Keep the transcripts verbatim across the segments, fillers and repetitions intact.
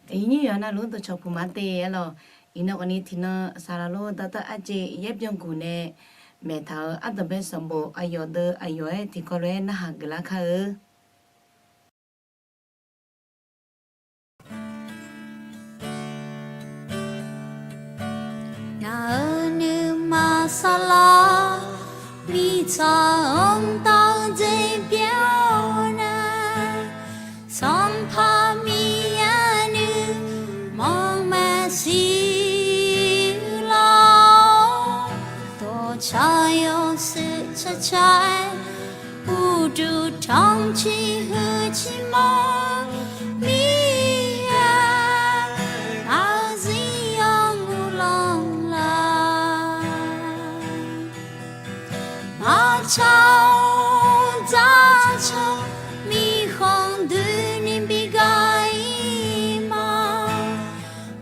Aqyuif nyir yawqha navluf-anr dawqcawq puq ma te aer lawq. Iqnan khawfni tiqnan saqlaq lor dawrtawv arjeq yaer byanguq nae maeqtaq-euq ardanqbae sanqbof aqyawf deuv aqyawf-aer tiqkawv lof-aer narhaq geuflar kar-eu. Ngaq-euq nuima saqlaq, mirtsaq-anr dawq-eu jeq byan-awr nae, Sanqpaq Miqyaer nuima maeqshi lar-awr, dawqtsaq yawshuif tsaqtsaq-aer, uqduq tanqciq huiq ciqmanr, Miqyaer aqzir yawmuiq lanq laf. Maqtsaq-awr dzaqtsaq, miqkhanq doeni bi gar-ir ma.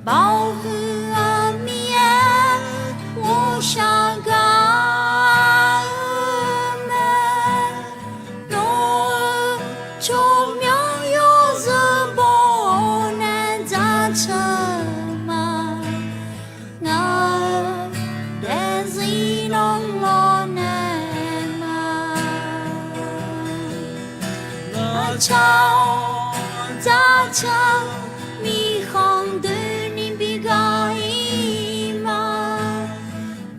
Baoq huiq-eu Miqyaer ghovshaw gar-eu mae. Nawr-eu tsawrmyanr yawzeu baw nae dzaqtsaq ma. Ngaq-euq daefzir lanq lawr nae ma. Maqtsaq-awr dzaqtsaq, miqkhanq doeni bi gar-ir ma.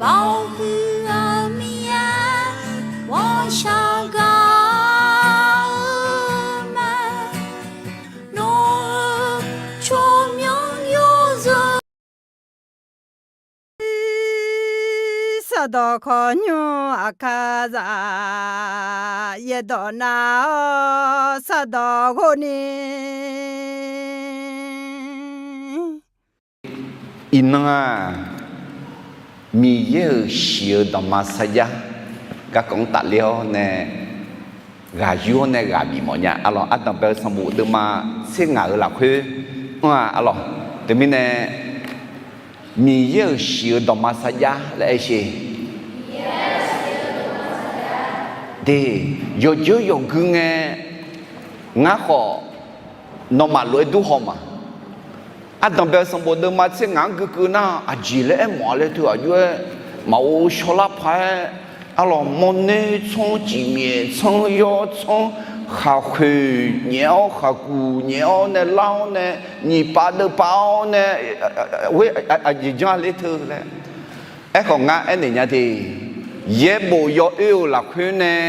Baoq huiq-eu Miqyaer ghovshaw gar-eu mae. Nawr-eu tsawrmyanr yawzeu Saqdawq khawqnymr aqkar zaq, yaerdawq nar-awr saqdawq ghov ni. Iqnan-aq, Miqyaer-euq shiq-eu dawqma sarjax garkawv-anr tafler-awr nae ghaq yur-awr nae ghaq bif mawf nya. Arlawq, ardanqbae-eu sanqbof deuvma tser ngaq-euq lafkhoer anr-a. Arlawq, teumirnae Miqyaer-euq shiq-eu dawqma sarjax laer aer sher. De, yawqjawr yawqgui ngae, ngar khawf nawmaf lof-aer dur haw ma. Ardanqbae-eu sanqbof deuvma tser ngaq-anr guikeuv nar, aqjeq laer aermawf-a laer teu aqjox-aer maqghov shawrlar paq-aer, arlawq, mawrnoer tsanr, cifmyaef tsanr, yawr tsanr, khaqkhoeq nyaef-awr, khaqkuq nyaef-awr nae lar-awr nae, nyiq pav deuv pav-awr nae, aqjeq janr-a ler teu laer. Aerkhawf ngar aernaeq nya de, yaerbof yawoer-euq lafkhoer nae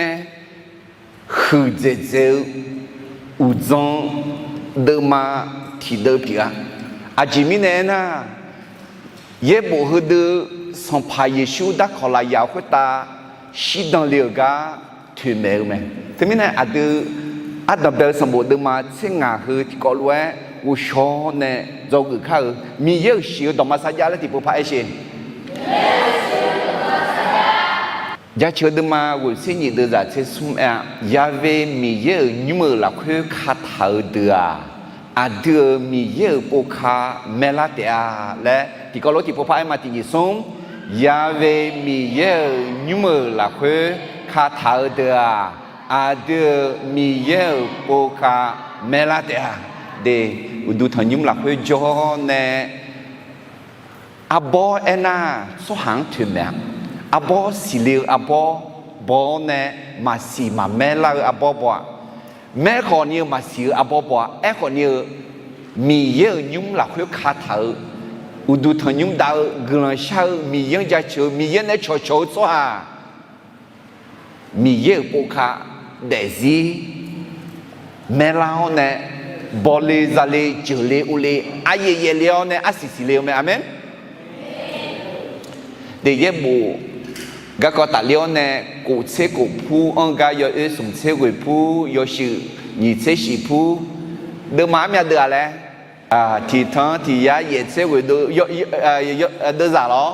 huiqdzaeq dzaeq-eu uqdzan deuvma tiqdeuv pyeuf-a. Aqjeq mirnae aernar, yaerbof heudeuv Sanqpaq Yeqsur darkawq lafyaq-eu khoertav shirdan le-euq gar toeqmaeq-eu mae. Teumirnae aqdui ardanqbae-eu sanqbof deuvma tser ngaq heu tiqkawv lof-aer ghovshaw nae dzawgeuf kar-euq Miqyaer-euq shiq-eu dawqma sarjax laer tiqpov par aer sher. Jaceuq-eu deuvma ghoeqtser nyiq deuv zaq tser smr aer-a. Ya've Miqyaer-euq nymr-euq lafkhoer kataq-eu deuq-aq, aqdui-euq Miqyaer-euq pov ka maerlar taef-a laer tiqkawv lof tiqpov par aer ma. Tiq nyiq smr, ya've Miqyaer-euq nymr-euq lafkhoer kataq-eu deuq-aq, aqdui-euq Miqyaer-euq pov ka maerlar taef-a. De, uqduq tanqnymr lafkhoer jawr nae arbawr aernar, tsawrhaq-anr toeqmaeq-a. Arbawr siqle-eu arbawr baw-awr nae, maqsiq maqmaer lar-eu arbawr baw-a. Maer khawfni-eu maqsiq-eu arbawr baw-a. Aerkhawfni-eu Miqyaer-euq nymr lafkhoer kataq-eu, uqduq tanqnymr dav-eu, guiqlanq shar-eu, Miqyaer-anr jaceuq-eu, Miqyaer nae cawqcawq-eu tsawrhaq Miqyaer-euq pov ka daefzir maerlar-awr nae, bawle zale jeuqle urle aryaev yaevle-awr nae arsiq siqle-eu mae. Aqmeq. De, yaerbof garkawv tafler-awr nae, kof tser kof pur anr gar yawoer smq tser ghoeq pur, yawshuif nyiq tser shif pur, deuvma armyav deuv-aq laer, tiqtanq tiq yar yaef tser ghoeq deuv, deuv zaq lawr.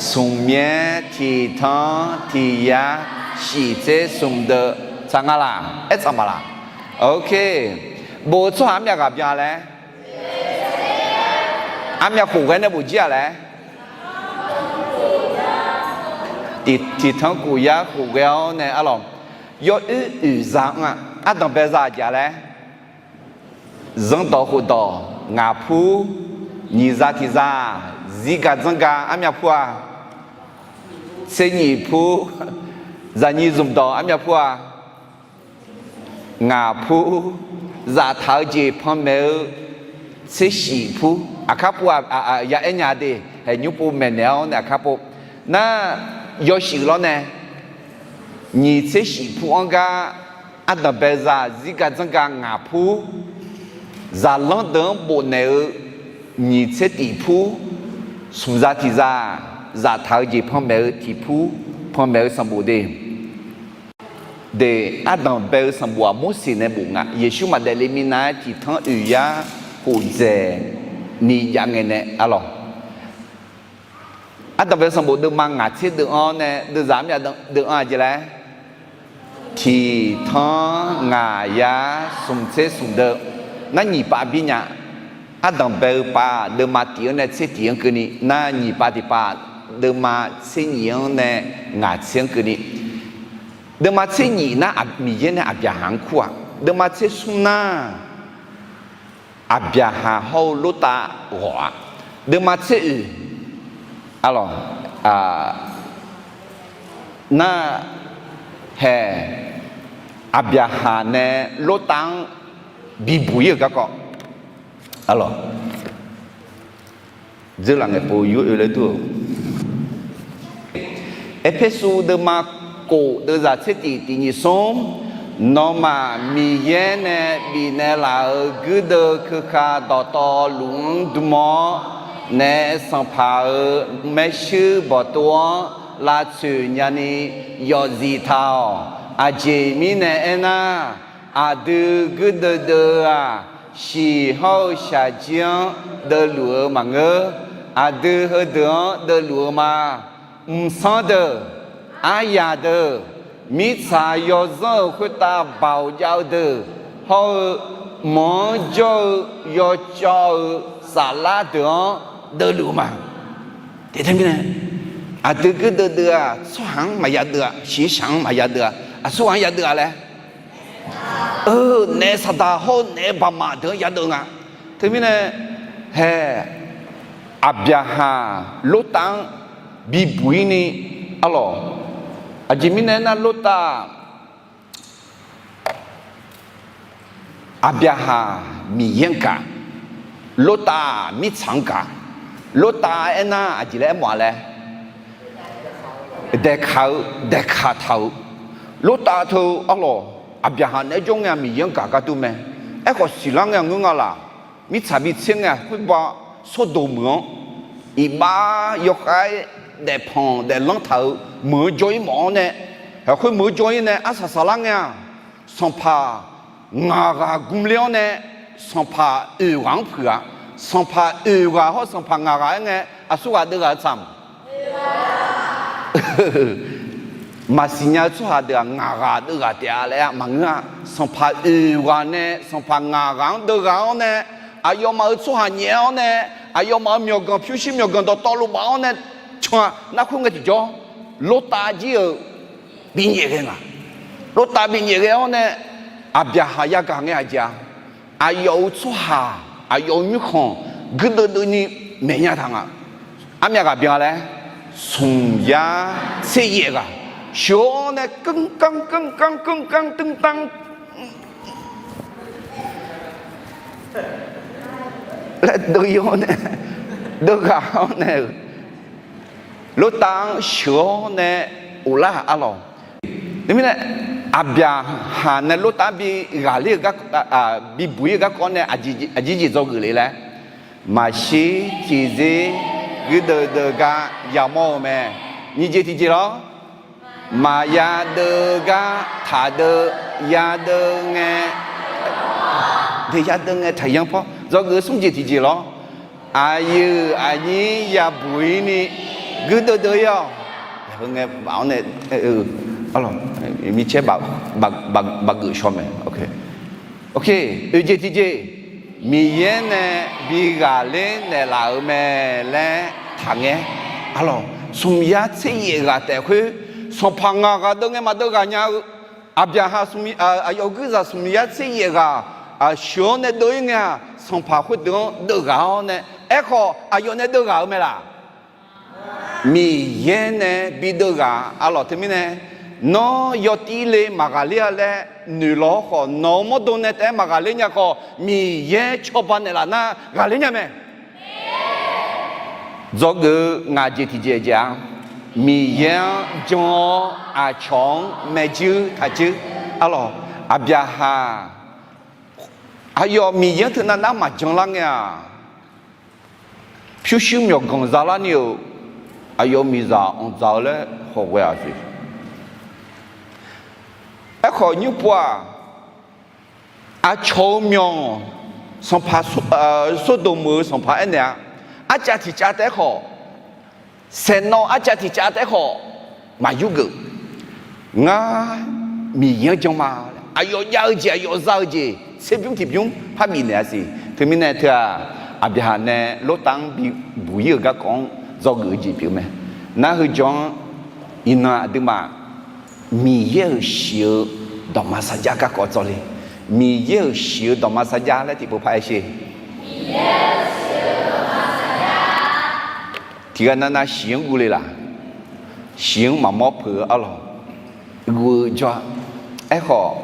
Smq myaer tiqtanq tiq yar shif tser smq deuv tsaq nga laq? Aer tsaq maq laq? Ok. Bof-eu tsawrhaq armyav ghaq byan laer? Armyav khof ghae nae bof jir-aq laer? Tiqtanq khof yar khof ghae-awr nae arlawq, yawoer oeq za anr-a. Ardanq bae za aqjeq laer, zanrdawq khofdawq ngaq pur, nyiq za tiq za, zir ga dzanr ga armyav pur-a, tser nyiq pur, zaqnyiq zmqdawq armyav pur-a, ngaq pur, zaftaq-eu jeq panmaeq-eu tser shif pur, aqkar pov-a, ya aer nya de, haeq nymr pov maeqnaeq-awr nae aqkar pov. Nar, yawshuif lawr nae, nyiq tser shif pur-anr gar, ardanq bae za zir ga dzanr ga ngaq pur, zaqlanr deuq-anr bofnaeq-eu nyiq tser tif pur, smq za tiq za, zaftaq-eu jeq panmaeq-eu tiq pur, panmaeq-eu sanqbof de. De, ardanq bae-eu sanqbof-aq Morseq nae bof nga. Yeqsur maqdaef le minav-aer tiq tanr oeq yar khof dzaeq ni jav ngae nae arlawq. Ardanq bae-eu sanqbof deuvma ngaq tser deuv-anr nae deuvzaq armyav deuv-anr aqjeq laer, tiq tanr ngaq yar smq tser smq deuv, nar nyiq pav bir nya. Ardanq bae-eu pav deuvma tif-anr nae tser tif-anr keuvni, nar nyiq pav tiq pav deuvma tser nyiq-anr nae ngaq tser-anr keuvni, deuvma tser nyiq nar Miqyaer nae Aqbyaqhaq-anr kur-aq, deuvma tser smr nar Aqbyaqhaq hawr-eu Lortav ghawq-aq, deuvma tser oeq, arlawq, nar, haeq, Aqbyaqhaq nae Lortav-anr bibuq ir-euq garkawv, arlawq, dzeurlaf ngaeqpov yur oe laer dur-eu. Erpersu deuvma kof deuvzaq tser tif tiq nyiq smr, nawmaf Miqyaer nae bifnaeq laf-euq guirdeuv keuka dawqtawvluf-anr dm-awr, naef sanqpaq-euq maershuir bawqtov-anr lavtsoeq nyani yawfzif taq-awq. Aqjeq mirnae aernar, aqdui guirdeuv deuv-aq, shiq hawr-eu shaqjir-anr deuvluf-eu maqngeur. Aqdui heudeuq-anr deuvluf-eu ma. Mqsanr deuq, aryaq deuq, mirtsaq yawzanr-euq khoertav baoq jav-eu deuq hawr-eu, mq-anr jawr-eu yawcawv-eu saflar deuq-anr deuvluf-eu ma. Teq teumirnae, aqdui guirdeuv deuv-aq, tsawrhaq-anr maqya deuv-a, shiqshaq-anr maqya deuv-a, aqsurghaq-anr ya deuv-a laer, eu, naef saqdaq hawr-eu naef baqmaf deuq-anr ya deuv nga. Teumirnae, haeq, Aqbyaqhaq Lortav-anr bibuq ir ni, arlawq, aqjeq mirnae aernar Lortav Aqbyaqhaq Miqyaer-anr gaq, Lortav mirtsaq-anr gaq. Lortav aernar aqjeq laer aermawf-a laer, daeqkaq-eu, daeqkaq taq-euq. Lortav teu arlawq, Aqbyaqhaq naeq-aer jawr ngae-a Miqyaer-anr gaq gar dur mae. Aerkhawf siqlar ngae-aq ngeur nga laq, mirtsaq bitser ngae-aq khoerbav Sordoq meuq-anr iqbax yawkhav-aer daefpanq daeflanr taq-euq meuq-anr jawr ir mawf-awr nae, khoer meuq-anr jawr ir nae arsaq saqlar ngae-aq, sanqpaq ngaq ghaq gmler-awr nae sanqpaq oeq ghaq-anr puiq-a. Sanqpaq oeq ghaq hawr sanqpaq ngaq ghaq-aer ngae, aqsurghaq deuv ghaq-eu tsaq maqsiq nya-eu tsawrhaq deuq-aq ngaq ghaq deuv ghaq taef-a laer maqngeur-a. Sanqpaq oeq ghaq nae sanqpaq ngaq ghaq-anr deuv ghaq-awr nae, aqyawfmaf-euq tsawrhaq nyaef-awr nae, aqyawfmaf-euq myawqganq pyurshuir myawqganq dawqtawvluf baf-awr nae can-a. Nar khoerngae tiqjawr, Lortav jir-euq binyaef ghae nga. Lortav binyaef ghae-awr nae, Aqbyaqhaq yagaq ngae aqjeq-a, aqyawf-euq tsawrhaq, aqyawf-euq nymrkhanq guirdeuv deuvni maeq nya taq nga. Armyav ghaq byan laer, smq yar tser yaef ghaq sheuq-awr nae, kanr kanr kanr kanr kanr kanr tmr tanr laer deuv ir-awr nae, deuv ghaq-awr nae-euq, Lortav-anr sheuq-awr nae ghoflar-aq arlawq. Teumirnae, Aqbyaqhaq nae Lortav-anr bi ghaqler-eu gar, bibuq ir-eu garkawv nae aqjeq jeq dzawgeuf le laer, maqshir tiqzir guirdeuv deuv gar yamawr-eu mae. Nyiq jeq tiqjeq lawr, maqya deuv gar taqdeuv, ya deuv ngae, ya deuv ngae taqyanr pawr dzawgeuf-eu smr jeq tiqjeq lawr. Aqyuif aqnyir yabuq ir ni guirdeuv deuv ir-awq. Heu ngae baf-awr nae, mircaer baf geuf shaw mae. Oe jeq tiqjeq, Miqyaer nae bi ghaqler naeqlaf-euq mae laer taqngaer. Arlawq, smq yar tser yaef ghaq taef khoer, sanqpaq ngaq ghaq deuv ngae maqdeuv ghaq nya-eu, Aqbyaqhaq smq, aqyawf guirzaq smq yar tser yaef ghaq sheuq-awr nae deuv-ir ngae-aq, sanqpaq khoerdeuq-anr deuv ghaq-awr nae, aerkhawf aqyawf nae deuv ghaq-eu mae laq? Miqyaer nae bideuv ghaq arlawq. Teumirnae, nawr yawtiv le maqghaqler-a laer noeqlaw-awr khawf, nawq-euq mawrdo nae taef-aer maqghaqler nya khawf, Miqyaer cawba naeqlaf nar ghaqler nya mae. Dzawgeuf-eu ngaq jeq tiqjeq jeq-a, Miqyaer-anr jan-awr aqcawq-anr maerjuir taqjuir arlawq. Aqbyaqhaq aqyawf Miqyaer-anr teunav nar maqjan lar ngae-aq, pyurshuir myawqganq zalar ni-euq, aqyawf miqzaq anqdzaq-eu laer hawghae-aq siq. Aerkhawf nymr pov-aq, aqcawq-eu myawq, sanqpaq, Sordoq-euq sanqpaq aernaeq-a, arcav tiq cav taef-aer khawf, saeqnawv arcav tiq cav taef-aer khawf, maqyur geuf. Ngar Miqyaer-anr jan ma. Aqyawf jav-eu jeq, aqyawf za-eu jeq tserbymr tiqbymr par bifnaeq-a siq. Teumirnae teu-aq, Aqbyaqhaq nae Lortav-anr bibuq-ir-euq garkawv-anr dzawgeuf-eu jeq pyeuf-eu mae. Nar heu jawr-anr, iqnan aqduimaf Miqyaer-euq shiq-eu dawqma sarjax garkawv dzawle. Miqyaer-euq shiq-eu dawqma sarjax laer tiqpov par-aer sher. Tiqghaq navnav shiq-anr guvle laq? Shiq-anr maqmawr peuq-eu arlawq. Guv-eu jawr-a. Aerkhawf,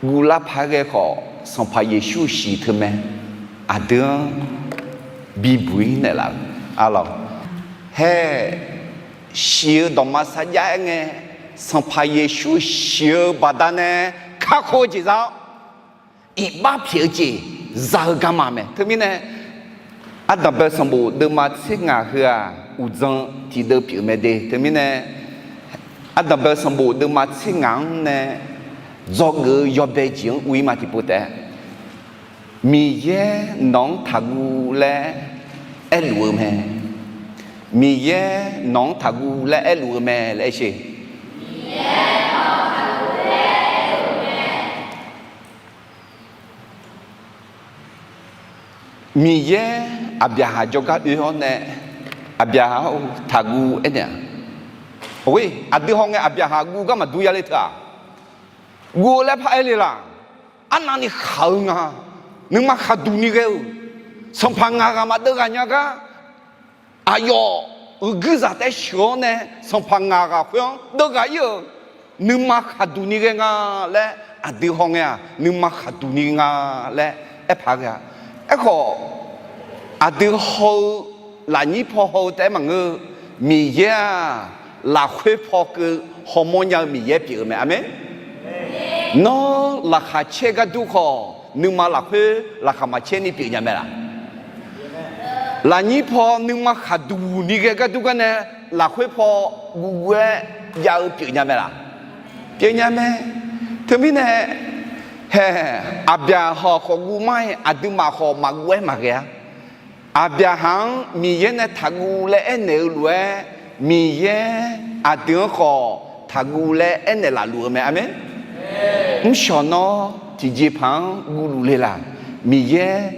guvlar paq-aer ghae khawf, Sanqpaq Yeqsur shiq teumae aqdui-anr bibuq-ir naeqlaf-eu arlawq. Hae, shiq-eu dawqma sarjax-aer ngae, Sanqpaq Yeqsur shiq-eu baqdanae kakhof-eu jeq za-awr, iqbax pyaeq-eu jeq za-eu garma mae. Teumirnae, Ardanqbae sanqbof deuvma tser ngaq heu-aq, uqdzan tiqdeuv pyeuf mae de. Teumirnae, Ardanqbae sanqbof deuvma tser ngaq-anr nae dzawgeuf-eu yawbae jeq-anr ur-ir ma tiqpov taef-aer, Miqyaer nawq-anr taqguv laer aerluf-eu mae. Miqyaer nawq-anr taqguv laer aerluf-eu mae laer aer sher. Miqyaer Aqbyaqhaq jawrgar oe-awr nae, Aqbyaqhaq-or, taqguv aernaeq-a. Or, aqdui hawngae Aqbyaqhaq guv gar maqdur ya le teu-aq, guv-eu laer paraer le laq? Arnavni khaq-eu nga. Nuima khaqduq ni ghae-eu, sanqpaq ngaq ghaq maqdeuv ghaq nya gar, aqyawf-euq guirzaq taef-aer sheuq-awr nae sanqpaq ngaq ghaq khoer-anr deuv ghaq-ir-euq, nuima khaqduq ni ghae nga laer aqdui hawngae-aq, nuima khaqduq ni nga laer aerpaq ghae-a. Aerkhawf, aqdui haw-eu lafnyir paw haw-eu taef-aer maqngeur-eu, Miqyaer-aq, lafkhoer paw keuv hawmawr nya-eu Miqyaer pyeuf-eu mae. Aqmeq. Nawr laqkhaq caer gar dur khawf, nuima lafkhoer laqkhaq maqcaer ni pyeuf nya mae laq? Lafnyir paw nuima khaqduq ni ghae gar dur gar nae, lafkhoer paw guvguv-aer jav-eu pyeuf nya mae laq? Pyeuf nya mae. Teumirnae, hae, Aqbyaqhaq khawf guv mar-aer, aqduimaf khawf maqguv-aer maqghae-a. Aqbyaqhaq-anr Miqyaer nae taqguv laer aernaeq-eu lof-aer, Miqyaer aqdui-anr khawf taqguv laer aernaeq laf luf-eu mae. Aqmeq. Mrshawq nawr tiqjeqpaq-anr guvluf le laq? Miqyaer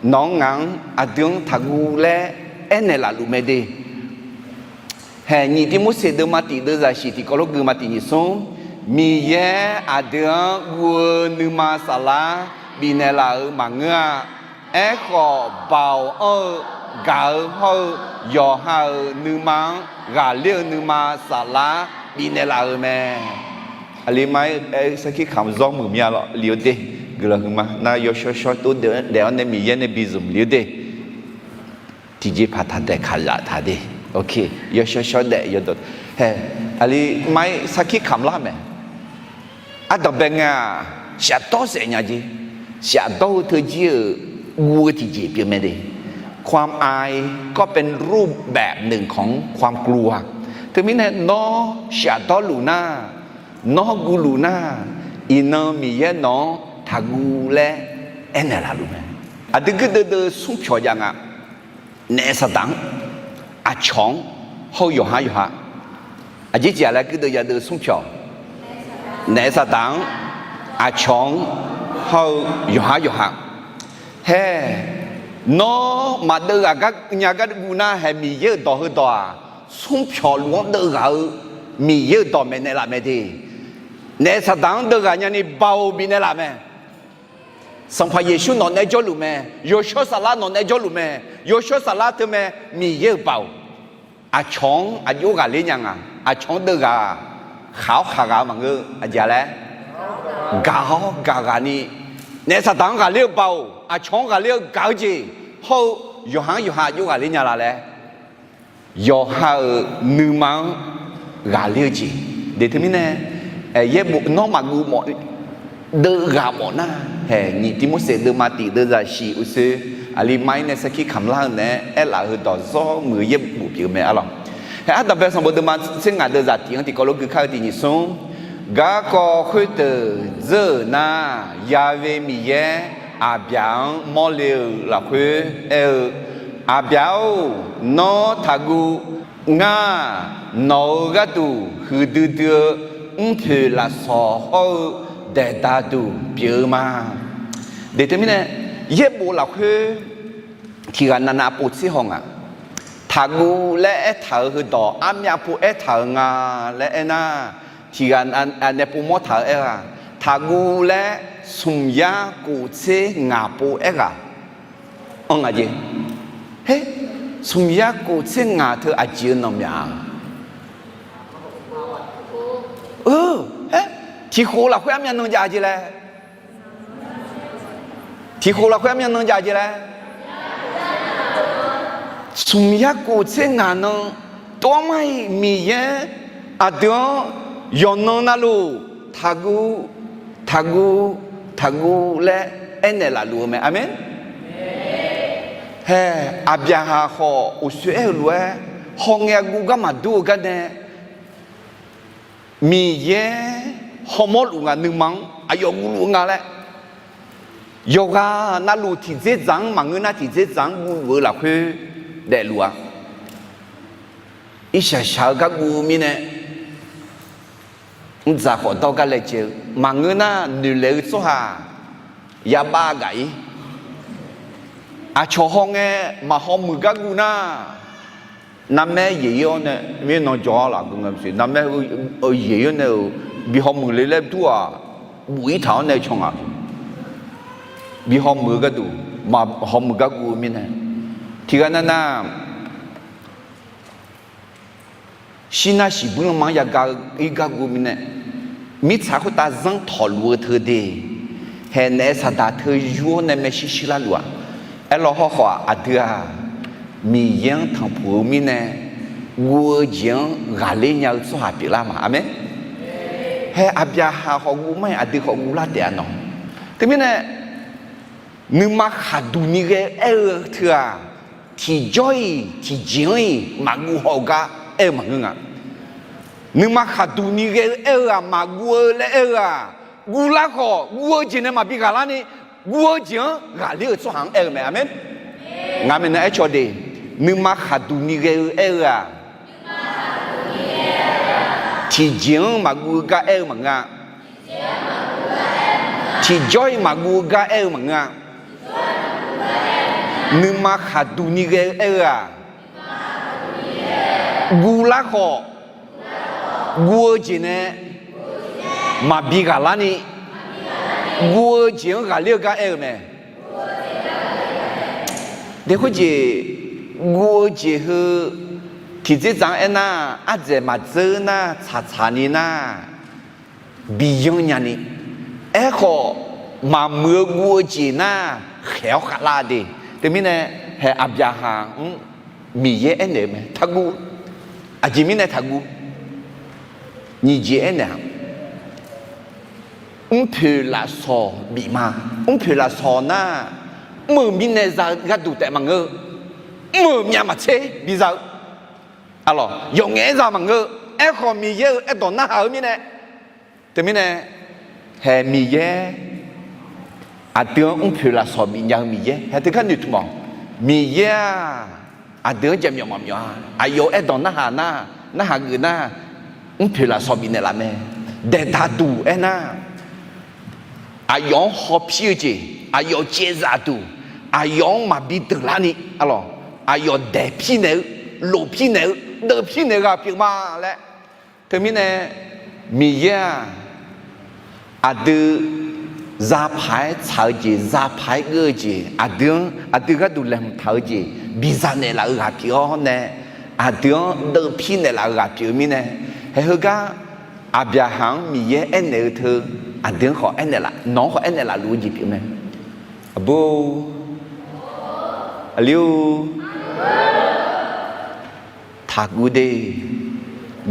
nawq-anr ngaq-anr aqdui-anr taqguv laer aernaeq laf luf mae de. Hae, nyiq Tivmorseq deuvma tiq deuvzaq shiq tiqkawv lof gui ma tiq nyiq smr, Miqyaer aqdui-anr guv-eu nuima saflar bifnaeq laf-euq maqngeur-a. Aerkhawf, baoq anr-eu gaq-eu hawr-eu yawqha-euq nuima-anr ghaqler-eu nuima saflar bifnaeq laf-euq mae. Aqli ma-aer sarkir kamq zawr muiq mir-a lawr, li-eu de. Guiqlanq huiqma nar yawshawr shawr tov daef-awr nae Miqyaer nae bizmq li-eu de. Tiqjeqpaq taq daeq kaqzaf taq de. Ok, yawshawr shawr daef yawdawq. Hae, aqli ma-aer sarkir kamq lar mae. Ardanqbae ngae-aq, shafdawr saef nya jeq. Shafdawr-eu teujir-euq guv-eu tiqjeq pyeuf mae de. ความอายก็เป็นรูปแบบหนึ่งของความกลัว Teumirnae nawr shafdawr luf nar, nawr guv luf nar, iqnan Miqyaer nawq-anr taqguv laer aernaeq laf luf mae. Aqdui guirdeuv deuv smr pyawq jav nga. Naef saqdaq-anr, aqcawq-anr, hawr-eu yawqhar yawqha. Aqjeq jeq-aq laer guirdeuv yadeuv smr pyawq. Naef saqdaq-anr, aqcawq-anr, hawr-eu yawqhar yawqha. Hae, nawr maqdeuv ghaq gar nya gar guv nar, hae Miqyaer-euq dawq heudawq-aq, smr pyawq luf-anr deuv ghaq-eu Miqyaer-euq dawq maeqnaeq laf mae de. Naef saqdaq-anr deuvghaq nyani baoq bifnaeq laf mae. Sanqpaq Yeqsur nawq naeq-aer jawrluf mae. Yawshawr Saflar nawq naeq-aer jawrluf mae. Yawshawr Saflar teumae Miqyaer-euq baoq. Aqcawq-anr aqjox ghaqler nya nga. Aqcawq-anr deuvghaq khaq-awr khaq ghaq-eu maqngeur. Aqjeq laer gaq-awr gaq ghaq ni, naef saqdaq-anr ghaqler-eu baoq, aqcawq-anr ghaqler-eu gaq-eu jeq hawr-eu, yawqha-anr yawqha aqjox ghaqler nya la laer, yawqha-euq nuima-anr ghaqler-eu jeq. Deq teumirnae, yaerbof nawr maqguv mawf, deuvghaq mawf nar, hae nyiq Tivmorseq deuvma tiq deuvzaq shiq uqsoer, aqli mar-ir nae sarkir kamq lar-eu naeq-aer aerlaf-eu heu dawq zawr muiq-eu yaerbof pyeuf-eu mae arlawq. Hae ardanqbae sanqbof deuvma tser ngaq deuvzaq tiq-anr tiqkawv lof gui kar-eu tiq nyiq smr, garkawv khoerdeuq dzeur-euq nar, Ya've Miqyaer Aqbyaq-anr mawrle-euq lafkhoer aer-eu, Aqbyaq-or, nawr taqguv. Ngar nawq-euq gharduq huiqdui dui-eu mrpoeq lafsawq hawr-eu daeqdaq duq pyeuf-eu ma. Deq teumirnae, yaerbof lafkhoer tiqghaq navnav pov tser haw nga. Taqguv laer aertaq-euq heudawq armyav pov aertaq-euq nga laer aernar, tiqghaq nae pov mawr taq-eu aer-aq, taqguv laer smq yar kof tser ngaq pov aerghaq anr nga jeq. Her, smq yar kof tser ngaq teu aqjeq-eu nanqmyaq-a? Her, tiqkhof lafkhoer armyav nan jav jeq laer. Tiqkhof lafkhoer armyav nan jav jeq laer. Smq yar kof tser ngaq nan, tov-anr mar-iq Miqyaer aqdui-anr yawqnan navluf taqguv, taqguv, taqguv laer aernaeq laf luf-eu mae. Aqmeq. Hae, Aqbyaqhaq khawf uqsoer aer-eu lof-aer, hawngae guv gar maqdur-eu garnae, Miqyaer hawmawr luf nga, nuima-anr aqyawf guv luf-eu nga laer, yawqghaq navluf tiqdzerdzaq-anr maqngeur nar, tiqdzerdzaq-anr guv luf-eu lafkhoer daefluf-a. Irshaq shaq-eu gar guv-eu mirnae, mrdzaq khawf dawr gar laejae-eu maqngeur nar, noeqlaeq-eu tsawrhaq yabav gaq-ir. Aqcawq hawngae maqhaw muiq gar guv nar, narmaer yaeq-ir-awr nae, mirnan jawr-awr laf geu nga maqsiq, narmaer yaeq-ir-awr nae-euq bi haw muiq le laer dur-aq, buf-ir taq-awr nae caw ngaq, bi haw muiq-eu gharduq, maqhaw muiq gar guv-eu mirnae, tiqghaq navnav shir nar shiqbuir lanma-anr yagaq-ir gar guv-eu mirnae, mirtsaq khoertav zanr tawqluf-eu teu de, haeq naef saqdaq teu yur-awr nae maershuir shuir lar luf-aq. Aerlawr hawrkhawf-aq, aqdui-aq, Miqyaer-anr tanqpuq-eu mirnae, guv-eu jeq-anr ghaqler nya-eu tsawrhaq pyeuflar ma. Aqmeq. Hae Aqbyaqhaq khawf guv mar-iq, aqdui khawf guv lar taef-a nawq. Teumirnae, nuima khaqduq ni ghae-eu aer-eu teu-aq, tiqjawr-iq tiqjeq-anr-iq maqguv haw-eu gar aer-eu maqngeur nga. Nuima khaqduq ni ghae-eu aer-eu-aq, maqguv-eu laer aer-eu-aq, guvlar khawf guv-eu jeq nae maqbi ghaqlar ni, guv-eu jeq-anr ghaqler-euq tsawrhaq-anr aer-eu mae. Aqmeq. Ngaq maeqnan aer caw de, nuima khaqduq ni ghae-eu aer-eu-aq, tiqjeq-anr maqguv-eu gar aer-eu maqngeur-a. Tiqjawr-iq maqguv-eu gar aer-eu maqngeur-a. Nuima khaqduq ni ghae-eu aer-eu-aq, guvlar khawf, guv-eu jeq nae maqbi ghaqlar ni, guv-eu jeq-anr ghaqler-eu gar aer-eu mae. Deq khoerjeq, guv-eu jeq heu tiqdzerdzaq-anr aernar, ardzaeq maqdzeur nar, tsaqtsaq ni nar, bi yanr nya ni, aerkhawf maqmuiq-eu guv-eu jeq nar, khaeq-awr khavlar de. Teumirnae, haeq Aqbyaqhaq-anr Miqyaer aernaeq-eu mae, taqguv. Aqjeq mirnae taqguv? Nyiq jeq aernaeq-aq, mrpoeq lafsawq bif ma. Mrpoeq lafsawq nar, mr-euq mirnae za-eu gharduq taef maqngeur-eu, mr-euq myav maqtser biza-eu, arlawq, yawqngaef-aer za maqngeur-eu, aerkhawf Miqyaer-euq aerdawq narhaq-eu mirnae, teumirnae, haeq Miqyaer aqdui-anr mrpoeq lafsawq bifnya-eu Miqyaer hae teugar noeqtmq-awq. Miqyaer-aq, aqdui-anr jaqmyawf maqmyawf-a. Aqyawf-euq aerdawq narhaq nar, narhaq geuf nar, mrpoeq lafsawq bifnaeq laf mae. Daeqdaq duq aernar, aqyawf-anr hawpir-eu jeq, aqyawf caevzaf duq, aqyawf-anr maqbi deuqlar ni, arlawq, aqyawf daeqpir naeq-eu, lofpir naeq-eu, deuvpir naeq-eu ghaq pyeuf ma laer. Teumirnae, Miqyaer-aq, aqdui zapaq-aer tsaq-eu jeq, zapaq-aer geur-eu jeq, aqdui-anr aqdui gharduq laeqhmq taq-eu jeq biza naeqlaf-eu ghaq pyeuf-awr nae, aqdui-anr deuvpir naeqlaf-eu ghaq pyeuf-eu mirnae, haeq heugar Aqbyaqhaq-anr Miqyaer aernaeq-eu teu, aqdui-anr khawf aernaeq laf, nawq-anr khawf aernaeq laf luf-eu jeq pyeuf mae. Aqbur, aqli-or, taqguv de.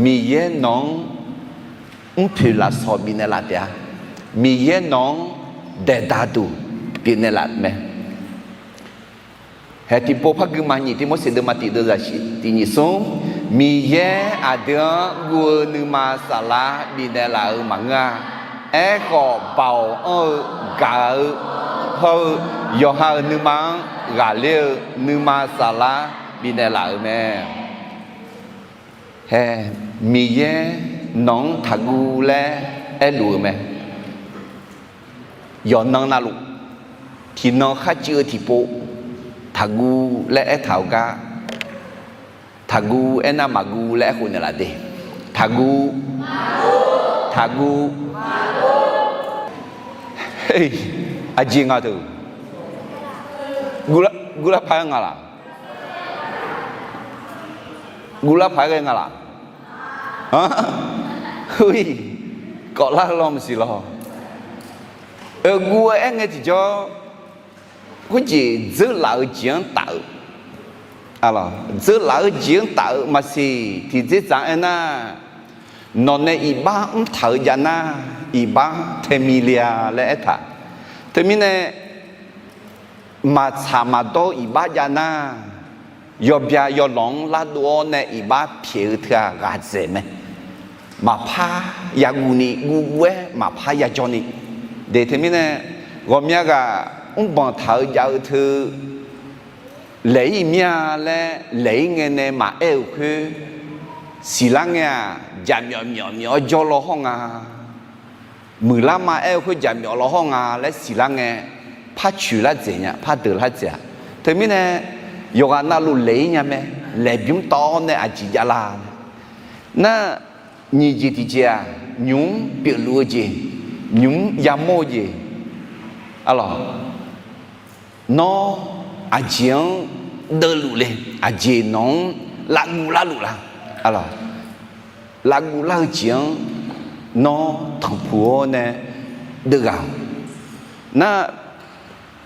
Miqyaer nawq-anr mrpoeq lafsawq bifnaeq laf taef-a. Miqyaer nawq-anr daeqdaq duq bifnaeq laf mae. Haeq tiqpov par gui ma, nyiq Tivmorseq deuvma tiq deuvzaq shif tiq nyiq smr, Miqyaer aqdui-anr guv-eu nuima saflar bifnaeq laf-euq maqngeur-a. Aerkhawf, baoq anr-eu, gaq-eu hawr-eu, yawqha-euq nuima-anr ghaqler-eu nuima saflar bifnaeq laf-euq mae. Haeq, Miqyaer nawq-anr taqguv laer aerluf-eu mae. Yawqnan navluf, tiqnan kharcuiv-eu tiqpov, taqguv laer aertaq-euq gar, taqguv aernar maqguv laer aerkhof naeqlaf de. Taqguv, taqguv. Aqjeq nga teu, guvlar paq-aer nga laq? Guvlar paq-aer ghae nga laq? Heu-iq, kawvlar-eu lawr maqsiq lawr. Guv-eu aer ngae tiqjawr, khoerjeq dzeurlaf-eu jeq-anr taf-eu, dzeurlaf-eu jeq-anr taf-eu maqsiq. Tiqdzerdzaq-anr aernar, nawq nae iqbax mrtaq-eu jav nar, iqbax taemi le-a laer aertaq. Teumirnae, maqtsaq maqdawr-eu iqbax jav nar, yawbya yawlawq-anr lardov-awr nae iqbax pyaeq-eu teu-aq ghaqdzaeq mae. Maqpar yaguvni guvguv-aer maqpar yajawrni. De teumirnae, ghawqmya ghaq mrbanq taq-eu jav-eu teu, laeq-ir mir-a laer laeq-ir ngae nae maqaer-euq khoer, siqlar ngae-aq, jaqmyawf myawf myawf-awr jawr law hawr nga. Muiqlar ma aer-eu khoer jaqmyawf law hawr nga laer siqlar ngae, par coeq lar dzaeq nya, par deuq lar dzaeq-a. Teumirnae, yawqghaq navluf laeq-ir nya mae. Laeqbymr tawv-awr nae aqjeq javlar. Nar, nyiq jeq tiqjeq-aq, nymq-mr pyeufluf-eu jeq, nymq-mr yamawr-eu jeq. Arlawq, nawr aqjeq-anr deuvluf le, aqjeq nawq-anr lavguv larluf la? Arlawq, lavguv lar-eu jeq-anr nawr tanqpuq-awr nae deuvghaq-awq. Nar,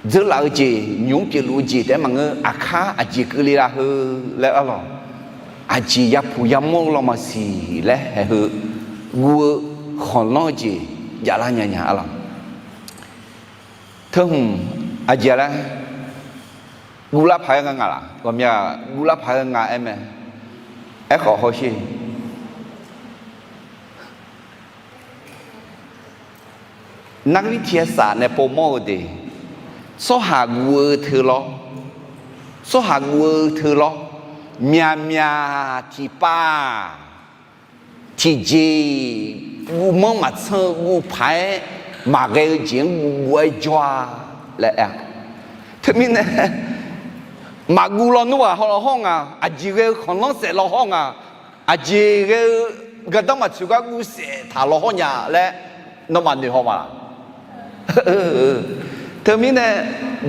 dzeurlaf-eu jeq, nymq-mr pyeufluf-eu jeq taef-aer maqngeur, aqkar aqjeq keuvle la heu laer arlawq, aqjeq yapuq yamawr-eu lawmaqsiq laer haeq heu guv-eu khanqlanr-eu jeq javlar nya nya arlawq. Teuhmq aqjeq laer guvlar paq-aer nga nga laq? Ghawqmya guvlar paq-aer nga aer mae. Aerkhawf hawsher, nargir tiq arsaq nae povmawr-eu de, tsawrhaq guv-eu teu lawr, tsawrhaq guv-eu teu lawr, myaqmyaq tiqpav-aq, tiqjeq guvmanr maqtsanr-eu guv paq-aer maqghae-eu jeq-anr guv guv-aer jawr-a laer aer-a. Teumirnae, maqguv lawnmr ghaq hawlawq hawr nga, aqjeq ghae-eu khanqlanr saef law hawr nga, aqjeq ghae-eu gardanr maqtsoeq gar guv saef taq law hawr nya laer nawmaf noeq haw ma laq? Teumirnae,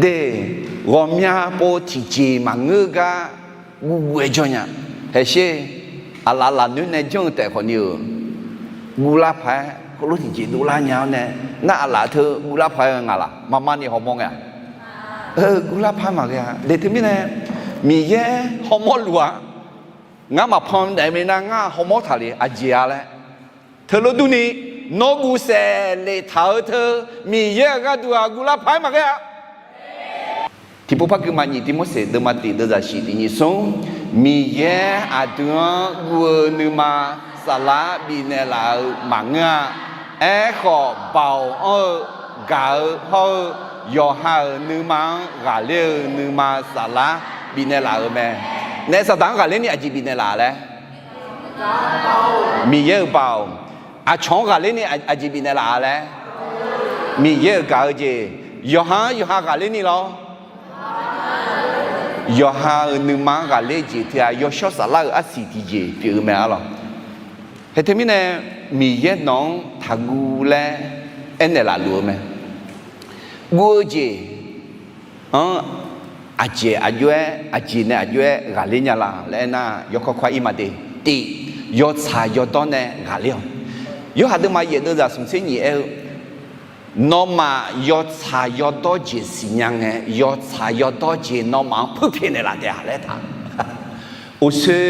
de, ghawqmya pov tiqjeq maqngeur gar guv guv-aer jawr nya. Haeqsher, aqlaf lafnoer nae janr-eu taef khawfni-euq, guvlar paq-aer heulof tiqjeq dovlar nya-awr nae, nar aqlaf teu guvlar paq-aer nga laq? Maqma ni hawmawr ngae-a? Guvlar paq-aer maqghae-a. De teumirnae, Miqyaer hawmawr luf-aq, ngar maqpan daef minav ngar hawmawr taq le aqjeq-a laer. Teulof durni, nawr guv saef lef taq-eu teu, Miqyaer-euq gharduq-aq guvlar paq-aer maqghae-a. Tiqpov par gui ma, nyiq Tivmorseq deuvma tiq deuvzaq shif tiq nyiq smr, Miqyaer aqdui-anr guv-eu nuima saflar bifnaeq laf-euq maqngeur-a. Aerkhawf, baoq anr-eu, gaq-eu hawr-eu, yawqha-euq nuima-anr ghaqler-eu nuima saflar bifnaeq laf-euq mae. Naef Saqdaq-anr ghaqler ni aqjeq bifnaeq laf laer? Miqyaer-euq baoq. Aqcawq-anr ghaqler ni aqjeq bifnaeq laf-a laer? Miqyaer-euq gaq-eu jeq. Yawqha-anr yawqha ghaqler ni lawr? Yawqha-euq nuima-anr ghaqler jeq teu-aq, yawshawr saflar-euq arsiq tiqjeq pyeuf-eu mae arlawq. Haeq teumirnae, Miqyaer nawq-anr taqguv laer aernaeq laf luf-eu mae. Guv-eu jeq-anr aqjeq aqjox-aer, aqjeq nae aqjox-aer ghaqler nya la laer aernar, yawkawr kawr-ir ma de. Tiq, yawtsaq yawdawr nae ghaqler-awq. Yorhaq deuvma yaef deuvzaq smqtser nyiq aer-eu, nawmaf yawtsaq yawdawr jeq siqnya ngae, yawtsaq yawdawr jeq nawmaf-anr puirpyaeq naeqlaf taef-a laer taq. Uqshoe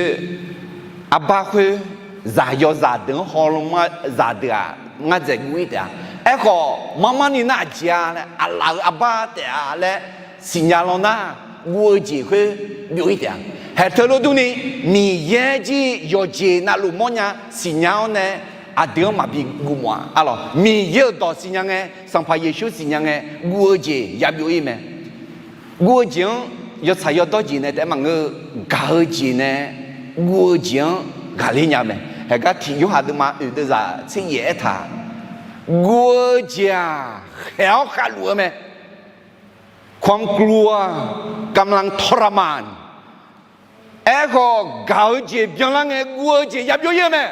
arbar khoer zaq yawzaq deuq-anr hawlmr zaqdeuq-aq, ngar dzaeq guv-ir taef-a. Aerkhawf, marmar ni nar aqjeq-a laer, aqlaf-euq arbar taef-a laer siqnya law nar, guv-eu jeq khoer byov-ir taef-a. Haeq teu lof durni, Miqyaer jir yawqjeq navluf mawrnya siqnya-awr nae, aqdui-anr maqbi guv mawf-a. Arlawq, Miqyaer-euq dawq siqnya ngae, Sanqpaq Yeqsur siqnya ngae, guv-eu jeq yabyov-ir mae. Guv-eu jeq-anr yawtsaq yawdawr jeq nae taef-aer maqngeur-eu, gaq-eu jeq nae guv-eu jeq-anr ghaqler nya mae. Haeqgar tiq Yorhaq deuvma oeq deuvzaq tser yaef aertaq, guv-eu jeq-aq khaeq-awr khavluf-eu mae. ความกลัวกำลังทรมาน Aerkhawf, gaq-eu jeq byanlar ngae guv-eu jeq yabyov-ir-eu mae.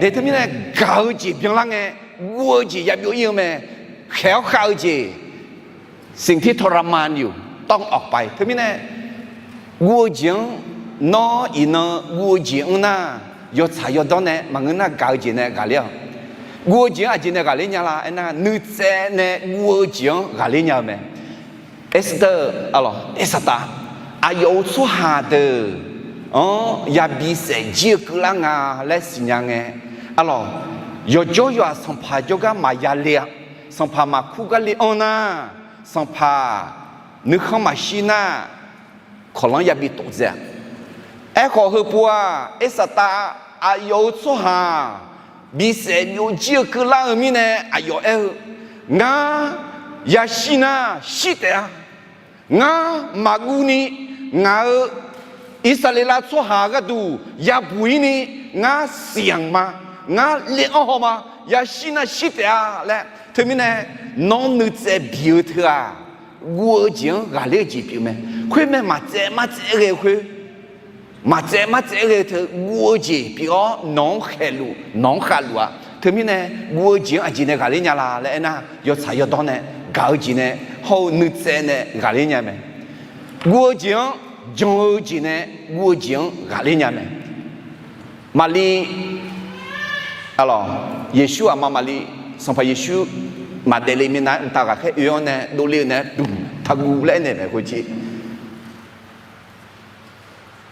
De teumirnae, gaq-eu jeq byanlar ngae guv-eu jeq yabyov-ir-eu mae. Khaeq-awr khav-eu jeq, สิ่งที่ทรมานอยู่ต้องออกไป Teumirnae, guv-eu jeq-anr, nawr iqnan guv-eu jeq-anr nar, yawtsaq yawdawr nae maqngeur nar, gaq-eu jeq nae ghaqler-awq. Guv-eu jeq-anr aqjeq nae ghaqler nya la aernar, nuitsaev nae guv-eu jeq-anr ghaqler nya-eu mae. Esther, arlawq, Irsaqtaf, aqyawf-euq tsawrhaq deuq-anr yabi saef jir-eu keuvlar nga laer siqnya ngae, arlawq, yawqjawr yawqha sanqpaq jawrgar maqya le-a. Sanqpaq maqkur gar le-anr nar, sanqpaq nuikhanr maqshir nar, kawqlanr yabi tof dzae-a. Aerkhawf, heupov-aq, Irsaqtaf aqyawf-euq tsawrhaq bisaef byovjir-eu keuvlar-eu mirnae aqyawf aer-eu, Ngar yashir nar shir taef-a. Ngar maqguv ni, ngaq-euq Irsaqleqlav tsawrhaq gharduq yabuq-ir ni, ngar siqyamq ma, ngar le-anr haw ma, yashir nar shir taef-a laer. Teumirnae, nawr nuitsaev biq-eu teu-aq, guv-eu jeq-anr ghaqler-eu jeq pyeuf mae. Khoermae maqtsaev martsaev ghae-eu khoer, maqtsaev martsaev ghae-eu teu guv-eu jeq pyeuf-awr nawq-anr khaeqluf, nawq-anr khavluf-a. Teumirnae, guv-eu jeq-anr aqjeq nae ghaqler nya la laer aernar, yawtsaq yawdawr nae, gaq-eu jeq nae, hawr-eu nuitsaev nae ghaqler nya mae. Guv-eu jeq-anr, jan-eu jeq nae guv-eu jeq-anr ghaqler nya mae. Maqli, arlawq, Yeqsur aqma Maqli, Sanqpaq Yeqsur maqdaef le mirnae, mqtav ghaqkhaer oe-awr nae dovle-eu nae, dmq taqguv laer aernaeq mae khoerjeq.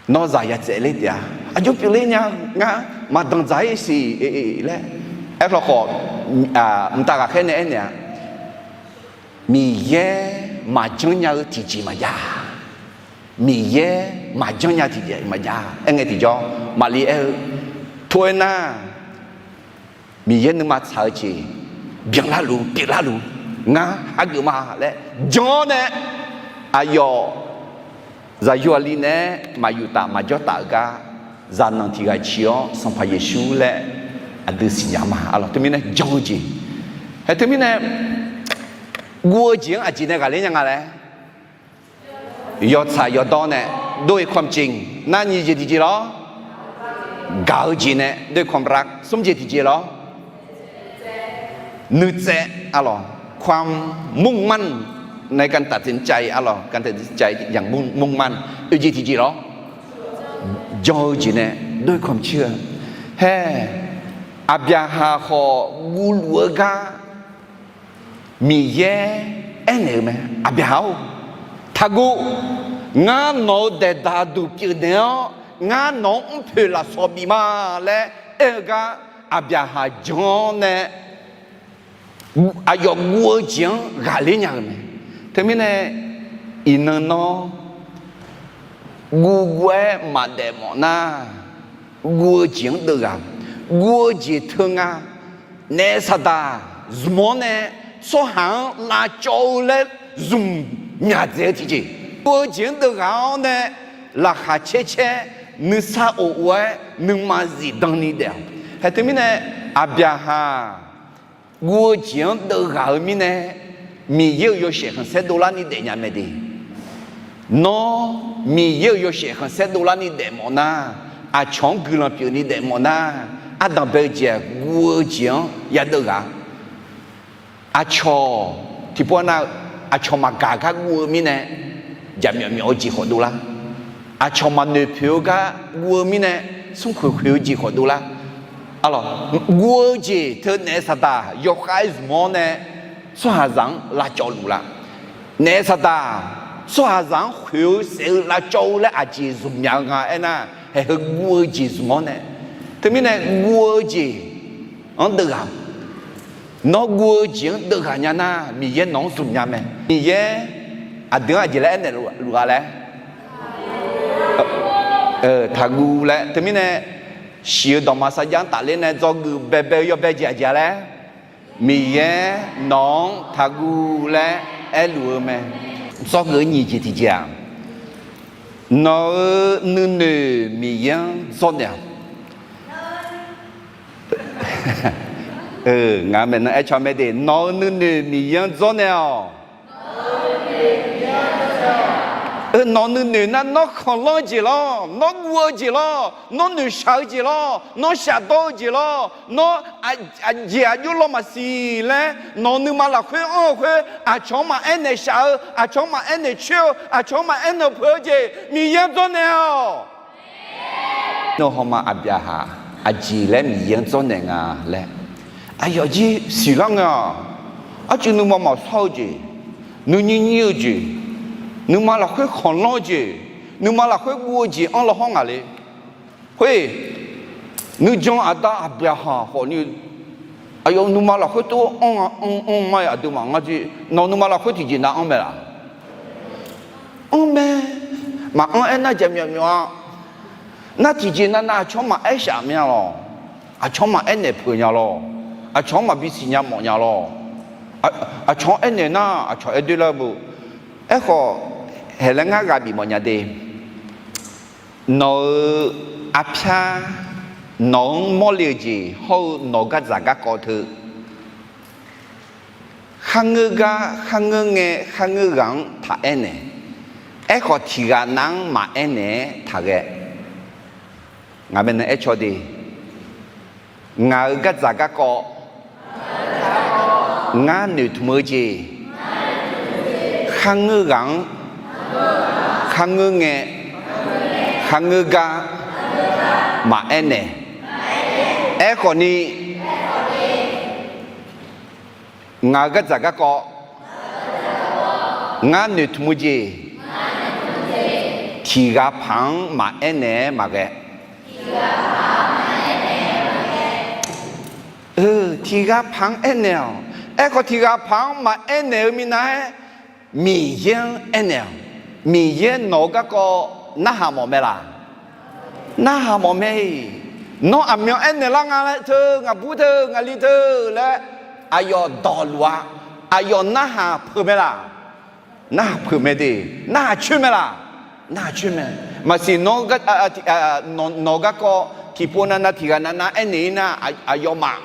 Nawr zaq ya tsaevler taef-a. Aqjox pyeufler nya, ngar maqdanq dzaq-ir siq laer. Aerkhawf, mqtav ghaqkhaer nae aernaeq-a, Miqyaer maqjanr nya-eu tiqjeq maqjav. Miqyaer maqjanr nya tiqjeq maqjav. Aerngae tiqjawr Maqli aer-eu, Tov-aer nar, Miqyaer nuima tsaq-eu jeq byanlar luf pyeuflar luf, ngar hageuf ma laer jan-awr nae, aqyawf zaqyo aqli naeq-aer maqyuf taf maqjawr taf-eu gar, zaqnanq tiq ghaq ciq-awr Sanqpaq Yeqsur laer aqdui siqnya ma. Arlawq, teumirnae jan-eu jeq, hae teumirnae guv-eu jeq-anr aqjeq nae ghaqler nya nga laer, yawtsaq yawdawr nae ด้วยความจริง nar nyiq jeq tiqjeq lawr, gaq-eu jeq nae ด้วยความรัก smr jeq tiqjeq lawr, nuitsaev, arlawq, ความมุ่งมั่น ในการตัดสินใจ arlawq, การตัดสินใจอย่างมุ่งมั่น oe jeq tiqjeq lawr, jan-eu jeq nae ด้วยความเชื่อ hae, Aqbyaqhaq khawf guvluf-eu gar Miqyaer aernaeq-eu mae. Aqbyaqhaq-or, taqguv. Ngar nawq-eu daeqdaq duq pyeufnaeq-awr, ngar nawq-anr mrpoeq lafsawq bif ma laer aer-eu gar, Aqbyaqhaq jan-awr nae aqyawf guv-eu jeq-anr ghaqler nya-euq mae. Teumirnae, iqnan nawr guvguv-aer maqdaef mawf nar, guv-eu jeq-anr deuv ghaq, guv-eu jeq teu nga, naef saqdaq zmq-awr nae tsawrhaq-anr lavcawv-eu laer zmq myaq dzaeq-eu tiqjeq, guv-eu jeq-anr deuv ghaq-awr nae laqkhaq caer caer, nuisar of of-aer nuima zifdan ni daef-awq. Hae teumirnae, Aqbyaqhaq guv-eu jeq-anr deuv ghaq-eu mirnae, Miqyaer-euq yawshaef khanqsaer dovlar ni daefnya mae de. Nawr Miqyaer-euq yawshaef khanqsaer dovlar ni daefmawf nar, aqcawq-anr guiqlanq pyeuf ni daefmawf nar, ardanq bae-eu jeq-aq, guv-eu jeq-anr yadeuv ghaq. Aqcawq tiqpov nar-eu, aqcawq maqgaq gar guv-eu mirnae, jaqmyawf myawf-eu jeq khawf dovlar. Aqcawq maqnoeq poeq-eu gar guv-eu mirnae, smrkhoeq khoeq-eu jeq khawf dovlar. Arlawq, guv-eu jeq teu naef saqdaq yawkhav-aer zmq-awr nae, tsawrhaqzaq-anr lavcawv luf lar. Naef saqdaq tsawrhaqzaq-anr khoeq-eu saef-eu lavcawv-eu laer aqjeq zmqmyaq-eu nga aernar, haeq heu guv-eu jeq zmq-awr nae. Teumirnae guv-eu jeq-anr deuvghaq Nawr guv-eu jeq-anr deuvghaq nya nar, Miqyaer nawq-anr zmq nya mae. Miqyaer aqdui-anr aqjeq laer aernaeq luf-a laer, taqguv laer. Teumirnae, shiq-eu dawqma sarjax-anr tafler nae dzawgeuf baebae-eu yawbae jeq aqjeq-a laer, Miqyaer nawq-anr taqguv laer aerluf-eu mae. Dzawgeuf-eu nyiq jeq tiqjeq-aq, nawq-euq nuinoeq Miqyaer-anr dzawrnaeq-awq. Ngaq maeqnan aercaw mae de, nawq-euq nuinoeq Miqyaer-anr dzawrnaeq-awq. Nawq-euq nuinoeq nar nawr khanqlanr-eu jeq lawr, nawr guv-eu jeq lawr, nawr noeqshaq-eu jeq lawr, nawr shafdawr-eu jeq lawr, nawr aqjeq aqjox lawr maqsiq laer nawq-euq nuima lafkhoer anr-eu khoer, aqcawq-anr maqaer naeq shaf-eu, aqcawq-anr maqaer naeq coer-eu, aqcawq-anr maqaer naeq peuq-eu jeq Miqyaer-anr dzawrnaeq-awq. Nawr hawma Aqbyaqhaq aqjeq laer Miqyaer-anr dzawrnaeq nga laer, aqyawf jir siqlar ngae-aq, arcuiv nuima maqshawr-eu jeq, nuinyir nyir-eu jeq, nuima lafkhoer khanqlanr-eu jeq, nuima lafkhoer guv-eu jeq anr law hawr ngaq le. Khoer-eq, nuijan aqda Aqbyaqhaq khawfni, aqyawf nuima lafkhoer tov anr-a, anr anr ma-aer aqduimaf ngar jir nawq nuima lafkhoer tiqjeq nav anr mae laq? Anr mae. Maqanr aernar jaqmyawf myawf-a. Nar tiqjeq navnav aqcawq-anr maqaer shaf mya lawq. Aqcawq-anr maqaer naeq peuq nya lawq. Aqcawq-anr maqbi siqnya mawf nya lawq. Aqcawq-anr aernaeq nar aqcawq aer doer lar-eu beu. Aerkhawf, haeq laer ngar ghaq bif mawf nya de. Nawq-euq arpyar, nawq-anr mawrle-eu jeq hawr-eu nawq-eu gardzaq garkawv teu, kharngeur gar, kharngeur ngae, kharngeur ghaq-anr taq aernaeq. Aerkhawf, tiqghaq nav-anr maqaer naeq-aer taqghae. Ngaq maeqnan aercaw de. Ngaq-euq gardzaq garkawv, ngar noeqtmq-eu jeq, kharngeur ghaq-anr, kharngeur ngae, kharngeur gar maqaer naeq. Aerkhawfni, ngaq-euq gardzaq garkawv, ngar noeqtmq-eu jeq, tiqghaq paq-anr maqaer naeq-aer maqghae. Tiqghaq paq-anr aernaeq-awq. Aerkhawf, tiqghaq paq-anr maqaer naeq-eu minav-aer, Miqyaer-anr aernaeq-awq. Miqyaer nawq-eu garkawv narhaq mawf mae laq? Narhaq mawf mae-iq. Nawr aqmyan aernaeq lar nga laer teu, ngaqbur teu, ngaqli teu laer aqyawf dawqluf-a. Aqyawf narhaq peuq mae laq? Narhaq peuq mae de. Narhaq coer mae laq? Narhaq coer mae. Maqsiq nawq-eu garkawv tiqpov navnav tiqghaq navnav aernaeq-ir nar, aqyawfmaf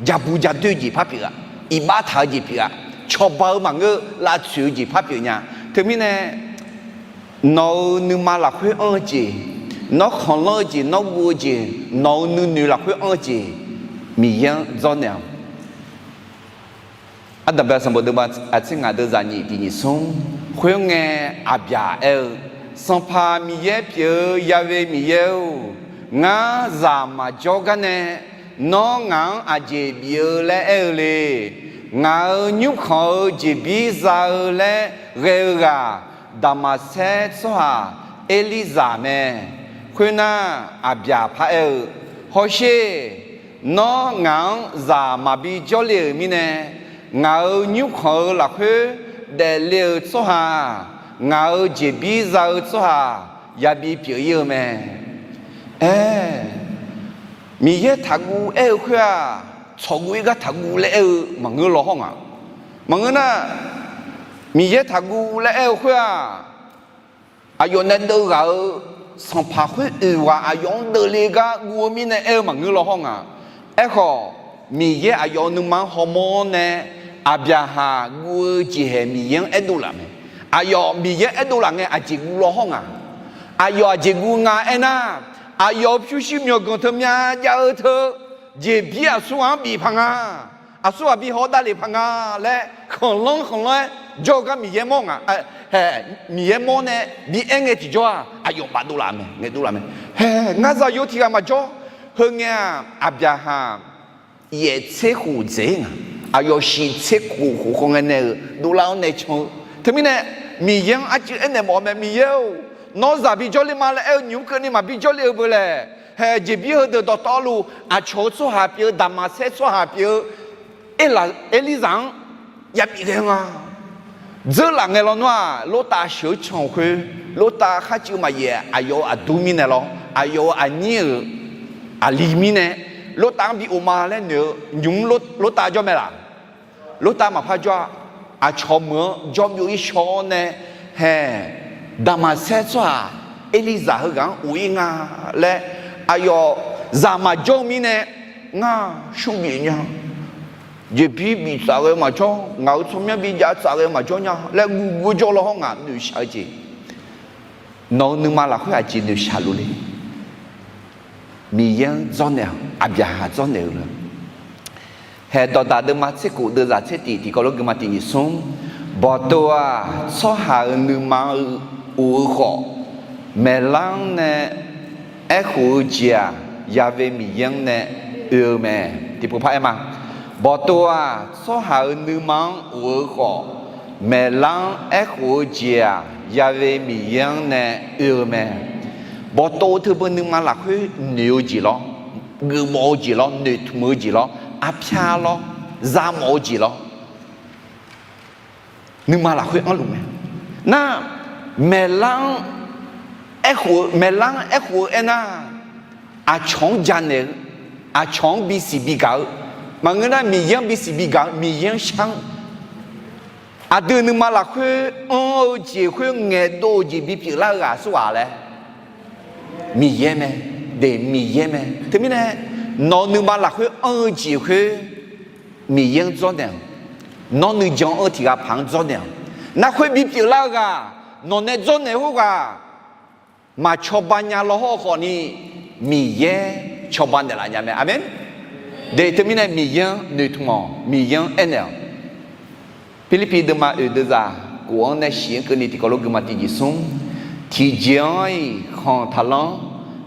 jaqbuq jaqdoer jeq par pyeuf-a. Iqbax taq-eu jeq pyeuf-a. Cawba-eu maqngeur, lavtsoeq-eu jeq par pyeuf nya. Teumirnae, nawq-euq nuima lafkhoer anr-eu jeq, nawr khanqlanr-eu jeq, nawr guv-eu jeq, nawq-euq nuinoeq lafkhoer anr-eu jeq, Miqyaer-anr dzawrnaeq-awq. Ardanqbae sanqbof deuvma aqtser ngaq deuq zaqnyiq tiq nyiq smr. Khoerngae, Aqbyaq aer-eu, Sanqpaq Miqyaer pyeuf-eu Ya'we Miqyaer-or, ngar zaq maqjawr gar nae nawr ngaq-anr aqjeq bif-eu laer aer-eu le. Ngaq-euq nymrkhanq-eu jeqbir za-eu laer ghae-eu ghaq, Daqmaqsaer tsawrhaq Erlirzaq mae. Khoernar, Aqbyaq paraer-eu, Hawsher, nawr ngaq-anr zaq maqbi jawrle-euq mirnae, ngaq-euq nymrkhanq-eu lafkhoer daefle-euq tsawrhaq-aq, ngaq-euq jeqbir za-eu tsawrhaq yabi pyeuf-ir-eu mae. Aer, Miqyaer taqguv aer-eu khoer-aq, tsawqguv-ir gar taqguv laer aer-eu maqngeur law hawr nga. Maqngeur nar, Miqyaer taqguv laer aer-eu khoer-aq, aqyawf nae deuv ghaq-eu sanqpaq khoer oeq ghaq aqyawf-anr deuvle gar guv-eu mirnae aer-eu maqngeur law hawr nga. Aerkhawf, Miqyaer aqyawf-euq nuima-anr hawmawr-awr nae, Aqbyaqhaq guv-eu jeqhaeq Miqyaer-anr aerdov laf mae. Aqyawf Miqyaer aerdov laf ngae aqjeq guv law hawr nga. Aqyawf aqjeq guv nga aernar, aqyawf-euq pyurshuir myawqganq teu myav jav-eu teu, jeqbir aqsur ghaq-anr bif paq nga. Aqsur ghaq bi haw-awr davlef paq nga laer khanqlanr khanqlanr-aer jawr-eu gar Miqyaer mawr nga. Hae, Miqyaer mawr nae bi aer ngae tiqjawr-aq, aqyawfmaf dovlaf mae, ngaeq dovlaf mae. Hae, ngar zaqyo tiq ghaq maqjawr. Heu ngae-aq, Aqbyaqhaq yaef tser khof dzaeq-ir nga. Aqyawf shiq tser khof khof khawf ngae nae-euq dovlar-awr nae can-eu. Teumirnae, Miqyaer-anr arcuiv aernaeq mawf-eu mae, Miqyaer-or, nawr zaq bi jawrle ma laer aer-eu nymq-mr keuvni maqbi jawrle-eu beu laer. Hae, jeqbir heudeuq dawqtawvluf aqcawq-eu tsawrhaq pyeuf-eu, Daqmaqsaer tsawrhaq pyeuf-eu, Erlaqzaq-anr yabif ghae nga. Dzeurlaf ngae lawnmr-aq, Lortav sheuq-eu can-eu khoer, Lortav kharcuiv maqyaef, aqyawf-euq aqdur mirnae lawr, aqyawf-euq aqnyir-euq aqli mirnae, Lortav-anr bi of ma laer noeq-eu nymq-mr Lortav jawr mae laq? Lortav maqpar jawr-a. Aqcawq meuq-anr jawr byov-ir shaw-awr nae, hae, Daqmaqsaer tsawrhaq Erlaqzaq heughaq-anr of-ir nga laer, aqyawf zaq maqjawr-eu mirnae, ngar shmr bif nya. Jeqbir bif tsaf ghae-eu maqjawr, ngaq-euq tsawrmyanr bi jav tsaf ghae-eu maqjawr nya laer guv guv-aer jawr law hawr ngaq noeqshaq-eu jeq. Nawq-euq nuima lafkhoer aqjeq noeqshaq luf le? Miqyaer-anr dzawrnaeq-awq. Aqbyaqhaq dzawrnaeq-euq lof-aer, hae, Dawqdaq deuvma tser khof deuvzaq tser tif tiqkawv lof guima tiq nyiq smr, Bawqtov-aq, tsawrhaq-euq nuima-anr of-eu khawf, maeqlar-anr nae aerkhof-eu jeq-aq, Ya'we Miqyaer-anr nae oe-eu mae. Tiqpov par aer ma. Bawqtov-aq, tsawrhaq-euq nuima-anr of-eu khawf, maeqlar-anr aerkhof-eu jeq-aq, Ya'we Miqyaer-anr nae oe-eu mae. Bawqtov-eu teubeu nuima lafkhoer noeq-eu jeq lawr, geufmawf-eu jeq lawr, noeqtmq-eu jeq lawr, arpyar lawr, zamawf-eu jeq lawr, nuima lafkhoer anrluf mae. Nar, maeqlar-anr aerkhof-eu, maeqlar-anr aerkhof-eu aernar, aqcawq-anr janaeq-eu, aqcawq-anr bisiq bigaq-eu, maqngeur nar Miqyaer-anr bisiq bigaq-eu, Miqyaer-anr shar-anr, aqdui nuima lafkhoer anr-eu jeq khoer ngaeqdov-eu jeq bipyeuf lar-eu ghaq aqsurghaq laer, Miqyaer mae. De, Miqyaer mae. Teumirnae, nawq-eu nuima lafkhoer anr-eu jeq khoer Miqyaer-anr dzawrnaeq-awq. Nawr nuijan anr-eu tiq ghaq paq-anr dzawrnaeq-awq. Nar khoer bipyeuf lar-eu ghaq, nawq nae dzawrnaeq khoerghaq maqcawba nya law hawr-eu khawfni, Miqyaer cawba naeqlaf nya mae. Aqmeq. De, teumirnae Miqyaer-anr noeqtmq-awq, Miqyaer-anr aernaeq-awq. Pirlirpiv deuvma oeq deuvzaq kof-anr nae shiq-anr keuvni tiqkawv lof guima tiq nyiq smr, tiqjeq-anr-iq khanq taqlanr.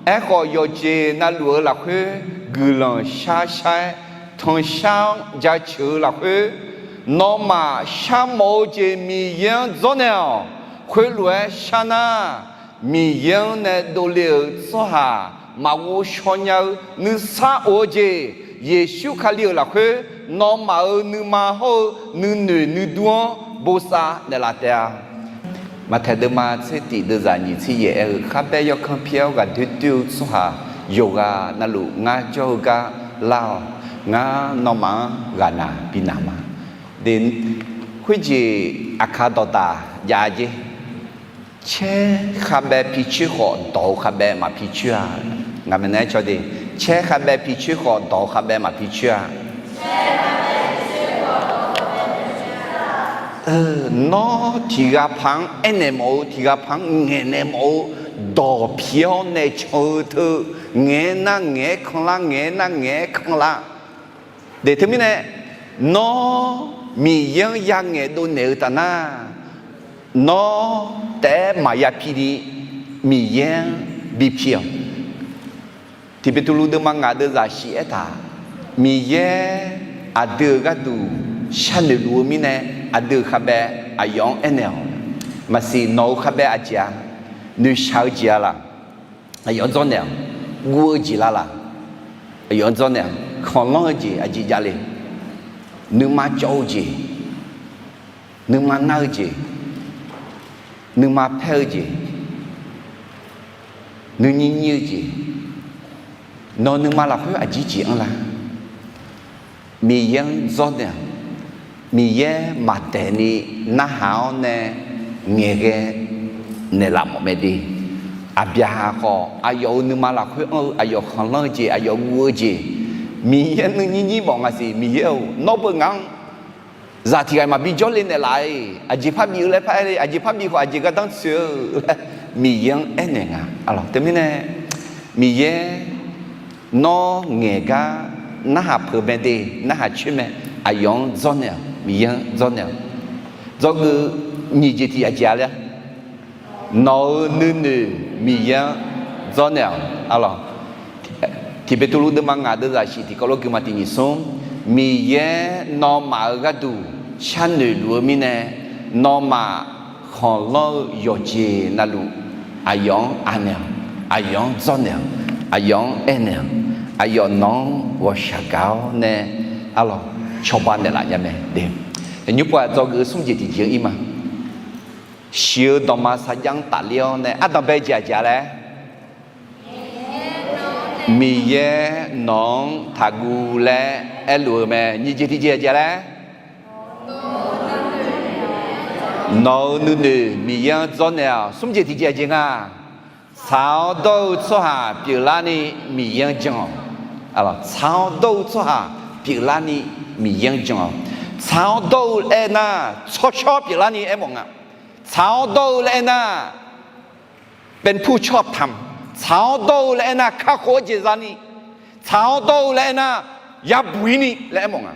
Aerkhawf, yawqjeq navluf-eu lafkhoer guiqlanq shar shar-aer, tanqshar-anr jaceuq-eu lafkhoer, nawmaf sharmawf-eu jeq Miqyaer-anr dzawrnaeq-awq. Khoerlof-aer shar nar, Miqyaer-anr nae dovle-euq tsawrhaq maqghov shaw nya-eu nuisar of-eu jeq, Yeqsur Kali-euq lafkhoer nawmaf-euq nuima hawr-eu nuinoeq nuidur-anr bosav naeqlaf taef-a. Maqtaeq deuvma tser tif deuvzaq nyiq tser yaef aer-eu, kharbae yawkanr pyaer-awr ghaqdoer doer-eu tsawrhaq yawqghaq navluf ngar jawr-eu gar lar-awq. Ngar nawmaf-anr ghaqnaq binaq ma. De, khoerjeq aqkar dawqdaq jav-a jer. Caer kharbae pi coer khawf, dawq-eu kharbae maq pi coer-a. Ngaq maeqnan-aer caw de, caer kharbae pi coer khawf, dawq-eu kharbae maq pi coer-a. Nawr tiq ghaq paq-anr aernaeq mawf-eu, tiq ghaq paq-anr ngaeqnaeq mawf-eu, dawq pi-awr nae can-eu teu, ngaeq-aer nar ngaeq-aer kanlar, ngaeq-aer nar ngaeq-aer kanlar. De, teumirnae, nawr Miqyaer-anr yangaeq dovnaeq-eu taf nar, nawr taef-aer maqya pi ni Miqyaer-anr bi pi-awq. Tiqbeqtuvluv deuvma ngaq deuvzaq shif aertaq, Miqyaer aqdui-euq gharduq sharnoeq luf-eu mirnae, aqdui-euq kharbae aqyawf-anr aernaeq-awq. Maqsiq nawq-euq kharbae aqjeq-a, noeqshaq-eu jeq-a laq? Aqyawf-anr dzawrnaeq-awq. Guv-eu jeq la laq? Aqyawf-anr dzawrnaeq-awq. Khanqlanr-eu jeq aqjeq javle? Nuima cawv-eu jeq, nuima nar-eu jeq, nuima paer-eu jeq, nuinyir nyir-eu jeq, nawq-eu nuima lafkhoer aqjeq jeq anr lar? Miqyaer-anr dzawrnaeq-awq. Miqyaer maqdaeq ni narhaq-awr nae ngaeqghae naeqlaf mawf mae de. Aqbyaqhaq khawf, aqyawf-euq nuima lafkhoer anr-eu, aqyawf khanqlanr-eu jeq, aqyawf guv-eu jeq, Miqyaer nuinyir nyir mawf ngaq siq. Miqyaer-or, nawr beu ngaq-anr zaq tiq ghaq maqbi jawrle naeqlaf-iq, aqjeq parbi-eu laer par aer le. Aqjeq parbi khawf aqjeq gardanr tsoeq-eu laer Miqyaer-anr aernaeq nga. Teumirnae, Miqyaer nawr ngaeq gar narhaq peuq mae de, narhaq coer mae. Aqyawf-anr dzawrnaeq-awq, Miqyaer-anr dzawrnaeq-awq. Dzawgeuf nyiq jeq tiq jeq aqjeq-a laer, nawq-euq nuinoeq Miqyaer-anr dzawrnaeq-awq. Arlawq, Tiq Beqtuvluv deuvma ngaq deuvzaq shif tiqkawv lof guima tiq nyiq smr, Miqyaer nawmaf-euq gharduq sharnoeq luf-eu mirnae, nawmaf khanqlanr-eu yawqjeq navluf, aqyawf-anr anaeq-awq, aqyawf-anr dzawrnaeq-awq, aqyawf-anr aernaeq-awq, aqyawf nawq-anr ghawqshaq gaq-awr nae, arlawq, cawba naeqlaf nya mae. Nymrpov-aq dzawgeuf-eu smr jeq tiq jeq-anr ir ma. Shiq-eu dawqma sarjax-anr tafler-awr nae ardanqbae jeq aqjeq-a laer, Miqyaer nawq-anr taqguv laer aerluf-eu mae. Nyiq jeq tiq jeq aqjeq-a laer, nawq-euq nuinoeq Miqyaer-anr dzawrnaeq-awq. Smr jeq tiq jeq aqjeq nga. Tsaq-awr dawr-eu tsawrhaq pyeuflarni Miqyaer-anr jan-awq. Tsaq-awr dawr-eu tsawrhaq pyeuflarni Miqyaer-anr jan-awq. Tsaq-awr dawr-eu laer aernar, tsawrshawr pyeuflarni aermawf nga. Tsaq-awr dawr-eu laer aernar, เป็นผู้ชอบธรรม. Tsaq-awr dawr-eu laer aernar, kakhof-eu jeq zani. Tsaq-awr dawr-eu laer aernar, yabuq-ir ni laer aermawf nga.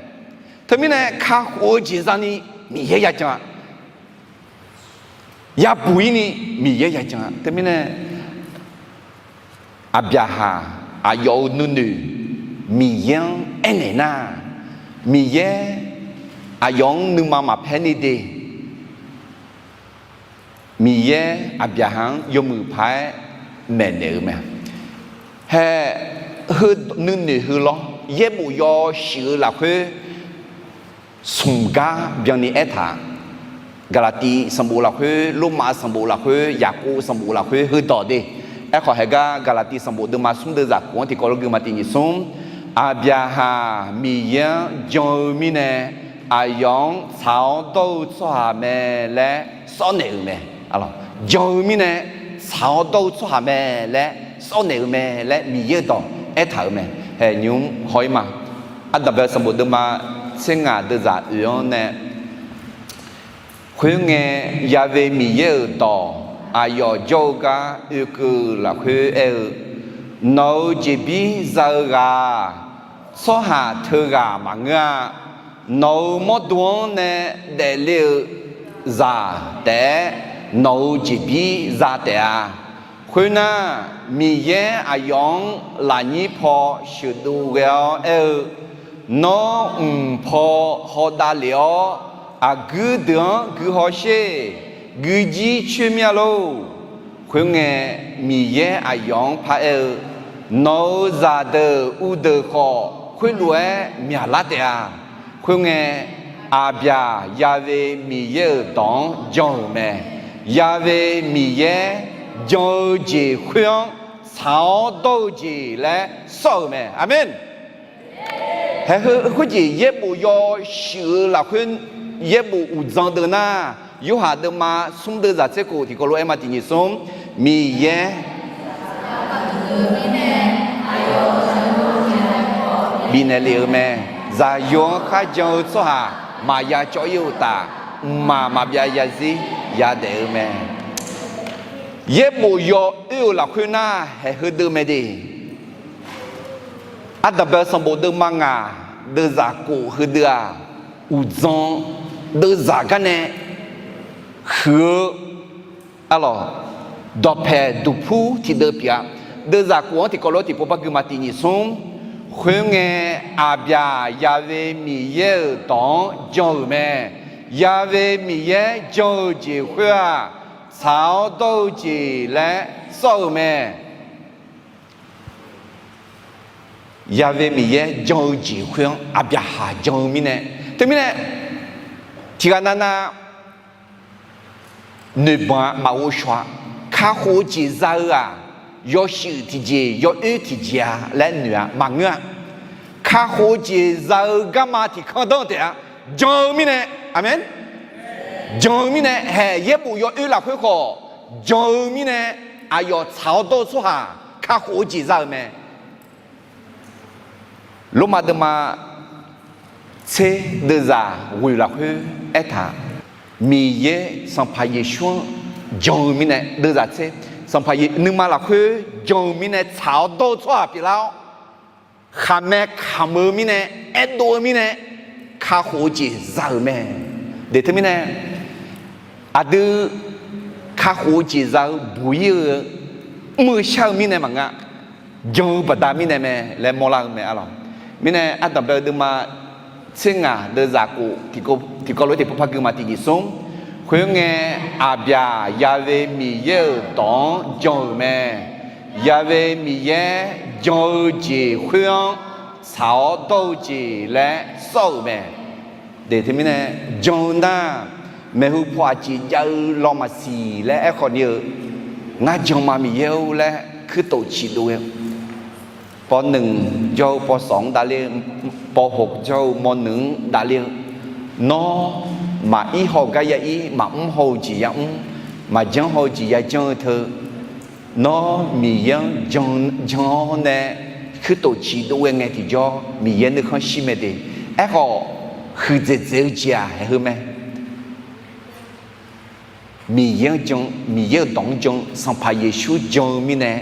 Teumirnae kakhof-eu jeq zani Miqyaer ya jan-a. Yabuq-ir ni Miqyaer ya jan-a. Teumirnae Aqbyaqhaq aqyawf-euq nuinoeq Miqyaer-anr aernaeq nar, Miqyaer aqyawf-anr nuima maqpaer ni de. Miqyaer Aqbyaqhaq-anr yawmuiq paq-aer maeqnaeq-eu mae. Hae, heu nuinoeq heu lawr, yaerbof yawshuif-eu lafkhoer smq gar byanni aertaq-a. Gaqlaqtiv sanqbof lafkhoer, Lormav sanqbof lafkhoer, Yaqkov sanqbof lafkhoer heudawq de. Aerkhawf haegar Gaqlaqtiv sanqbof deuvma smr deuvzaq khof-anr tiqkawv lof guima tiq nyiq smr, Aqbyaqhaq Miqyaer-anr jan-eu mirnae, aqyawf-anr tsaq-awr dawr-eu tsawrhaq mae laer sawrnaeq-euq mae. Jan-eu mirnae tsaq-awr dawr-eu tsawrhaq mae laer sawrnaeq-euq mae laer Miqyaer-euq dawq aertaq-euq mae. Hae nymr haw-ir ma. Ardanqbae sanqbof deuvma tser ngaq deuvzaq oeq-anr nae, khoerngae, Ya've Miqyaer-euq dawq aqyawf jawr-eu gar oekeuv lafkhoer aer-eu, Nawq-euq jeqbir za-eu ghaq-aq, tsawrhaq teughaq maqngeur-a. Nawq-euq mawrdo-anr nae daefle-eu zaq taef-aer nawq-euq jeqbir za taef-a. Khoernar, Miqyaer aqyawf-anr lafnyir paw sheuqdov ghae-awr aer-eu, Nawr mq paw hawdav lef-awr, aqguir deuq-anr gui hawsher. Guijir coer mir-a lor. Khoerngae, Miqyaer aqyawf-anr paraer-eu, Nawq-euq zaqdeuq uvdeuq khawf, khoerlof-aer myaqlar taef-a. Khoerngae, Aqbyaq Ya've Miqyaer-euq dawq-anr jan-euq mae. Ya've Miqyaer jan-eu jeq khoer-anr tsaq-awr dawr-eu jeq laer sawr-euq mae. Aqmeq. Hae heu khoerjeq yaerbof yawshuif-eu lafkhoer yaerbof uqdzan deuv nar, Yorhaq deuvma smr deuvzaq tser khof tiqkawv lof-aer ma tiq nyiq smr, Miqyaer bifnaeq lef-eu mae. Zaqyo-anr kharjan-eu tsawrhaq maqya cawv-ir-eu uqtaf, mqmaq maqbyav zarzir yadaef-eu mae. Yaerbof yawoer-euq lafkhoer nar, hae heudeuv mae de. Ardanqbae sanqbof deuvma ngaq deuvzaq khof heudeuv-aq, uqdzan deuvzaq garnae huiq-eu arlawq, dawqpaeq duqpur tiqdeuv pyeuf-a. Deuvzaq khof-anr tiqkawv lof-aer tiqpov par gui ma tiq nyiq smr. Khoerngae, Aqbyaq Ya've Miqyaer-euq dawq-anr jan-euq mae. Ya've Miqyaer jan-eu jeq khoer-aq, tsaq-awr dawr-eu jeq laer sawr-euq mae. Ya've Miqyaer jan-eu jeq khoer-anr Aqbyaqhaq jan-eu mirnae, teumirnae tiqghaq navnav noeqbanq-a maqghov shawq-a. Kakhof-eu jeq za-eu-aq, yawshuif tiqjeq yawoer tiqjeq-a laer noeq-a maqngeur-a. Kakhof-eu jeq za-eu garma tiqkanr danr taef-a. Jan-eu mirnae, aqmeq, jan-eu mirnae haeq yaerbof yawoer lafkhoer khawf, jan-eu mirnae aqyawf tsaq-awr dawr-eu tsawrhaq kakhof-eu jeq za-euq mae. Lormav deuvma tser deuvzaq ghoeq lafkhoer aertaq, Miqyaer Sanqpaq Yeqsur-anr jan-eu mirnae, deuvzaq tser, Sanqpaq Yeq nuima lafkhoer jan-eu mirnae tsaq-awr dawr-eu tsawrhaq pyeuflar-awr, khaqmae kamq-eu mirnae, aerdov-eu mirnae, kakhof-eu jeq za-euq mae. Deuq teumirnae, aqdui kakhof-eu jeq za-eu buq-ir-eu, mr-eu shar-eu mirnae maqngeur, jan-eu baqda mirnae mae laer mawrlar-eu mae arlawq. Mirnae ardanqbae-eu deuvma tser ngaq deuvzaq khof tiqkawv lof-aer tiqpov par gui ma tiqjeq smr. Khoerngae, Aqbyaq Ya'we Miqyaer-euq dawq-anr jan-euq mae. Ya'we Miqyaer jan-eu jeq khoer-anr tsaq-awr dawr-eu jeq laer sawr-euq mae. Deuq teumirnae, jan-eu nar, maeqhu paw aqjeq jav-eu law maqsiq laer aerkhawf ni-eu, ngar jan ma Miqyaer-or laer kuirtof ciqdov ghae-eu pawv nmq jawr-eu pawv sawq-anr davler-eu, pawv hoq jawr-eu mawv nmq-anr davler-eu, nawr maqir haw-eu gar ya ir, maqmr haw-eu jeq ya mr, maqjanr haw-eu jeq ya janr-eu teu, nawr Miqyaer-anr jan-awr nae kuirtof ciqdov ghae ngae tiqjawr Miqyaer nuikhanr shir mae de. Aerkhawf, huiqdzaeq dzaeq-eu jeq-aq haeq heu mae. Miqyaer-anr jan, Miqyaer-euq dawq-anr jan, Sanqpaq Yeqsur jan-eu mirnae,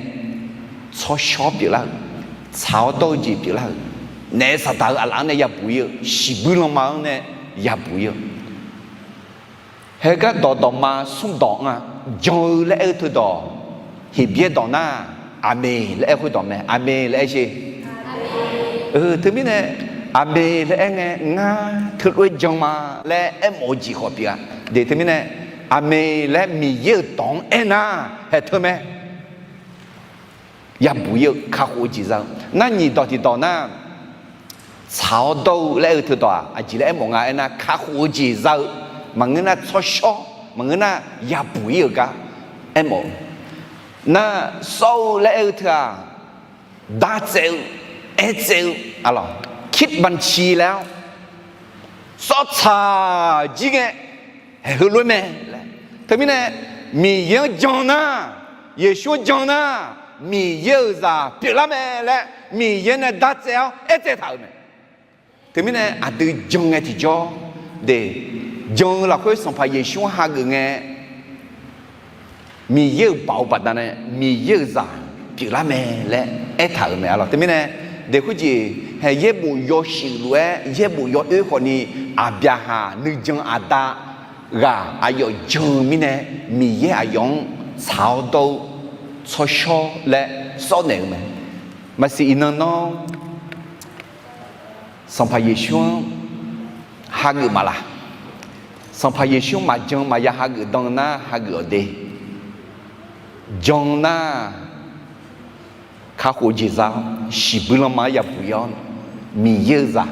tsawrshawr pyeuflar-euq, tsaq-awr dawr-eu jeq pyeuflar-euq, naef saqdaq-eu aqlaf-anr nae yabuq ir-eu, shiqbuir lanma-anr nae yabuq ir-eu, haegar dawq dawqma smr dawq-anr-aq, jan-eu laer aer-eu teudawq, Heqbyaer dawq nar, Aqmeq laer aer khoerdawq mae. Aqmeq laer aer sher. Teumirnae, Aqmeq laer aer ngae, ngar teulof-aer jan ma laer aermawf-eu jeq khawf pyeuf-a. Deuq teumirnae, Aqmeq laer Miqyaer-euq dawq-anr aernar, haeq teu mae. Yabuq ir-eu kakhof-eu jeq za-eu nar, nyiq dawq tiqdawq nar, tsaq-awr dawr-eu laer aer-eu teudawq-aq, aqjeq laer aermawf nga aernar, kakhof-eu jeq za-eu, maqngeur nar tsawrshawr, maqngeur nar yabuq ir-euq gar aermawf-eu. Nar, sawr-eu laer aer-eu teu-aq, dartsaev-eu, aertsaev-eu, arlawq, kit banci laer-awr, sawr tsaq jir ngae, haeq heulof-aer mae laer. Teumirnae, Miqyaer-anr jan nar, Yeqsur-anr jan nar, Miqyaer-euq zaq pyeuflar mae laer Miqyaer nae dartsaev-awr aertsaev taq-euq mae. Teumirnae aqdui jan ngae tiqjawr, de, jan-eu lafkhoer Sanqpaq Yeqsur-anr hageuf ngae, Miqyaer-euq baoq-eu baqdanae Miqyaer-euq zaq pyeuflar mae laer aertaq-euq mae arlawq. Teumirnae, de khoerjeq hae yaerbof yawshuif lof-aer yaerbof yawoer khawfni, Aqbyaqhaq nuijan aqda ghaq aqyawf jan-eu mirnae, Miqyaer aqyawf-anr tsaq-awr dawr-eu tsawrshawr laer sawr naeq-eu mae. Maqsiq iqnan nawr Sanqpaq Yeqsur-anr hageuf maqlaq? Sanqpaq Yeqsur maqjan maqya hageuf dan nar hageuf-awq de. Jan nar, kakhof-eu jeq za-awr, shiqbuir lanma-anr yabuq ir-awr, Miqyaer-euq zaq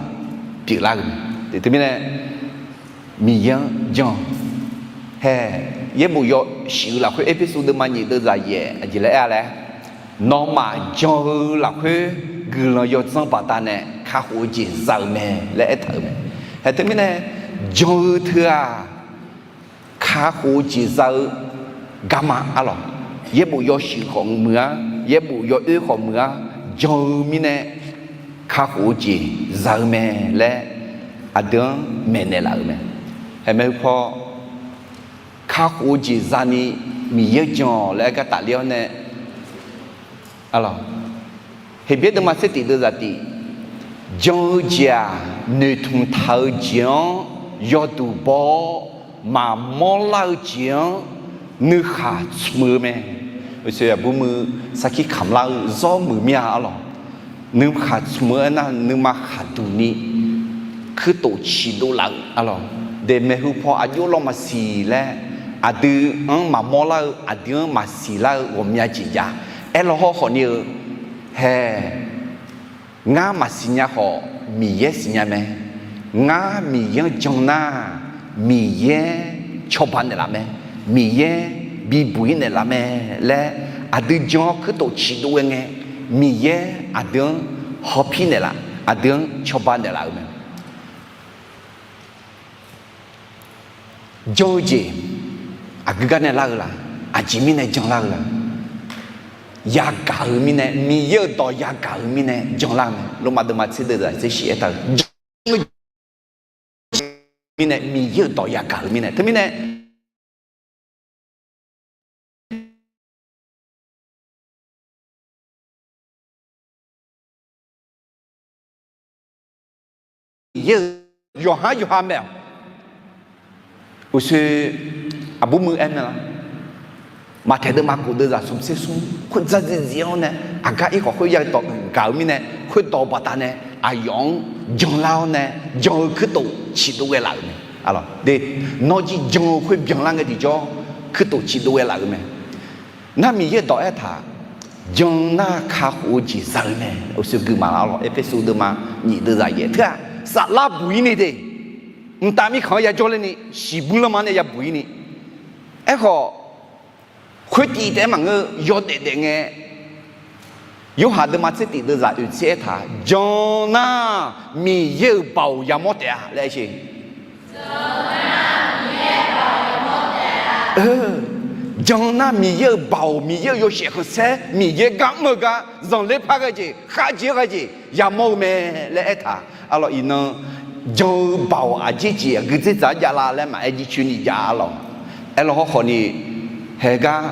pyeuflar-euq mae. Teumirnae, Miqyaer-anr jan hae, yaerbof yawshuif-eu lafkhoer Erpersu deuvma nyiq deuvzaq yaef aqjeq laer aer-a laer, nawmaf jan-eu lafkhoer guiqlanq yawdzanr baqdanae kakhof-eu jeq za-eu mae laer aertaq-euq mae. Hae teumirnae, jan-eu teu-aq, kakhof-eu jeq za-eu garma arlawq. Yaerbof yawshuif khawf muiq-ar, yaerbof yawoer khawf muiq-ar, jan-eu mirnae kakhof-eu jeq za-eu mae laer aqdui-anr maeqnaeq laf-euq mae. Hae maeqhu paw, kakhof-eu jeq zani Miqyaer-anr jan-awq laer aer gar tafler-awr nae, arlawq, Heqbyaer deuvma tser tiq deuvzaq tiq, jan-eu jeq-aq, noeqtmq taq-eu jeq-anr yawduq baw-awr maqmawr lar-eu jeq-anr nuikhaq tsmq-eu mae. Oeqsoeq aqbur muiq sarkir kamq lar-eu zawr muiq mir-a arlawq. Nuikhaq tsmq-eu aernar, nuima khaqduq ni kuirtof ciqdov laf-euq arlawq. De maeqhu paw aqjox lawr maqsiq laer, aqdui-anr maqmawr lar-eu, aqdui-anr maqsiq lar-eu ghawqmya jeq jav. Aerlaw hawr khawfni-eu hae, ngar maqsiq nya khawf Miqyaer siqnya mae. Ngar Miqyaer-anr jan nar, Miqyaer cawba naeqlaf mae. Miqyaer bibuq-ir naeqlaf mae laer aqdui jan-awr kuirtof ciqdov ghae ngae, Miqyaer aqdui-anr hawpir naeqlaf, aqdui-anr cawba naeqlaf-euq mae. Jan-eu jeq aqgeu gar nae lar-eu la? Aqjeq mirnae jan lar-eu la? Yagaq-euq mirnae, Miqyaer-euq dawq yagaq-euq mirnae jan lar-eu mae. Lormav deuvma tser deuvzaq tser shif aertaq-eu, jan-eu jeq mirnae, Miqyaer-euq dawq yagaq-euq mirnae, teumirnae Miqyaer-euq yawqha yawqha mae-awq. Uqshoe aqbur muiq-aer mae lar. Maqtaeq deuvma kof deuvzaq smq tser smr khoer dzardziv dziv-awr nae, aqgar irkhawf khoer ya dawq gaq-eu mirnae, khoerdawq baqdanae aqyawf-anr janlar-awr nae, jan-eu kuirtof ciqdov ghae laf-euq mae. Nawr jir jan-eu khoer byanlar ngae tiqjawr, kuirtof ciqdov ghae laf-euq mae. Nar Miqyaer dawq aertaq, jan nar kakhof-eu jeq za-eu mae. Uqshoe gui maqlar lawq. Erpersu deuvma nyiq deuvzaq yaef teu-aq, saflar buq-ir ni de, mqtav mirkhanq-anr yajawr ler ni, siqbuir lanma nae yabuq-ir ni. Aerkhawf, khoertiv taef-aer maqngeur-eu yawdaef daef ngae, Yorhaq deuvma tser tif deuvzaq oeq tser aertaq, jan nar Miqyaer-euq baoq yamawr taef-a laer aer-eu. Jan nar Miqyaer-euq baoq, Miqyaer-euq yawshaef khanqsaer, Miqyaer gar mr-eu gar zanqler par ghae jeq, khavjeq-aer ghae jeq yamawr-eu mae laer aertaq. Arlawq iqnan, jan-eu baoq aqjeq jeq aqgeu dzerdzaq-anr javlar laer maqaer jircoer ni jav-a lawq. Aerlawq hawkhawf ni, haegar,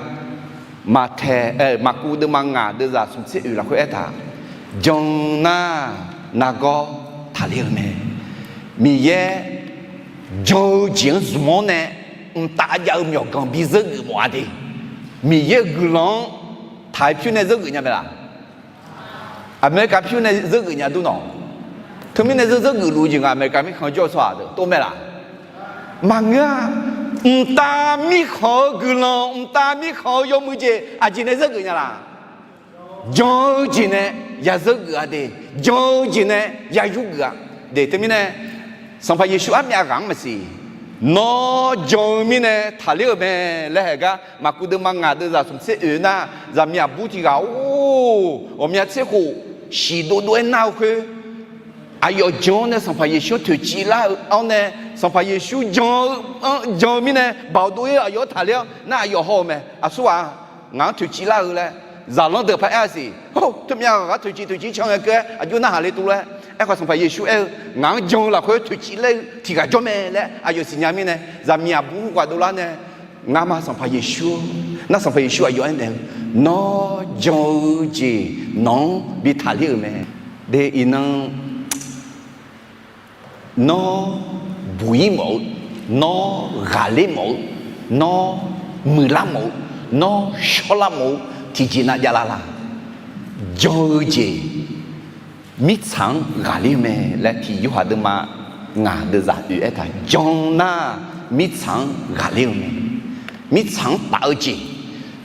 Maqtaeq, Maqkuv deuvma ngaq deuvzaq smq tser oeq lafkhoer aertaq, jan nar nargawr taqler-eu mae. Miqyaer jan-eu jeq-anr zmq-awr nae, mqtav jav-eu myawqganq bi zeurgeuf mawf-a de. Miqyaer-euq guiqlanq-anr taq-aer pyur nae zeurgeuf nya mae laf? Aqmeqkaq pyur nae zeurgeuf nya dur nawq. Teumirnae zeur zeurgeuf luf-eu jeq ngaq Aqmeqkaq mirkhanq jawr-eu tsawrhaq deuq tov mae laf? Maqngeur-a. Mqtav mirkhanq-eu guiqlanq, mqtav mirkhanq-eu yawmuiq jeq aqjeq nae zeurgeuf nya laf? Jan-eu jeq nae ya zeurgeuf-a de. Jan-eu jeq nae ya yurgeuf-a de. Teumirnae Sanqpaq Yeqsur armyav ghaq-anr maqsiq, nawr jan-eu mirnae taqler-euq mae laer haegar, Maqkuv deuvma ngaq deuvzaq smq tser oeq nar, zaqmiq aqbur tiq ghaq-or, ghawqmya tser khof siq dovdov-aer nar-eu khoer, aqyawf jan-awr nae Sanqpaq Yeqsur-anr toeqciv lar-eu-awr nae, Sanqpaq Yeqsur jan-eu, jan-eu mirnae baoq dov-ir-eu aqyawf-anr taqler-awr nar, aqyawf haw-eu mae. Aqsur ghaq, ngaq-anr toeqciv lar-eu laer zaqlanr deuq paq-aer-a siq. Hawr, teu myav ghaq gar toeqciv toeqciv can ngae keuv-aer aqjox narhaq le tuvlof-aer. Aerkhawf Sanqpaq Yeqsur aer-eu, ngaq-anr jan-eu lafkhoer toeqciv ler-eu tiq ghaq jawr mae laer aqyawf siqnya mirnae, zaqmiq aqbur khoerghaq dovlar nae, ngamaf Sanqpaq Yeqsur-or, nar Sanqpaq Yeqsur aqyawf aernaeq-eu, nawr jan-eu jeq nawq-anr bi taqler-euq mae. De iqnan nawr buq-ir mawf-eu, nawr ghaqler mawf-eu, nawr muiqlar mawf-eu, nawr shawrlar mawf-eu tiqjeq nav javlar la? Jan-eu jeq mirtsaq-anr ghaqler-eu mae laer tiq Yorhaq deuvma ngaq deuvzaq oeq aertaq, jan nar mirtsaq-anr ghaqler-eu mae. Mirtsaq-anr taf-eu jeq,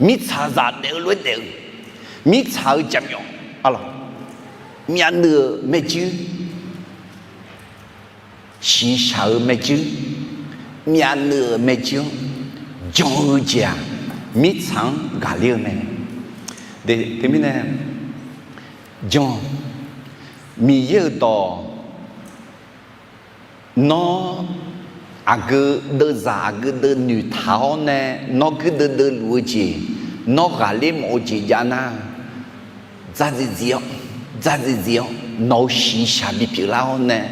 mirtsaq zaq daef-eu lof-aer daef-eu, mirtsaq-eu jaqmyawf, arlawq, myavnuiv-euq maerjuir, shiqshaq-eu maerjuir, myavnuiv-euq maerjuir-anr jan-eu jeq-aq, mirtsaq-anr ghaqler-eu mae. Teumirnae jan, Miqyaer-euq dawq nawr aqgeu deuvzaq aqgeu deuv noeqtaq-awr nae, nawr guirdeuv deuvluf-eu jeq, nawr ghaqler mawf-eu jeq jav nar, dzardziv dziv-awr, dzardziv dziv-awr nawq-euq shiqshaq bipyeuf lar-awr nae,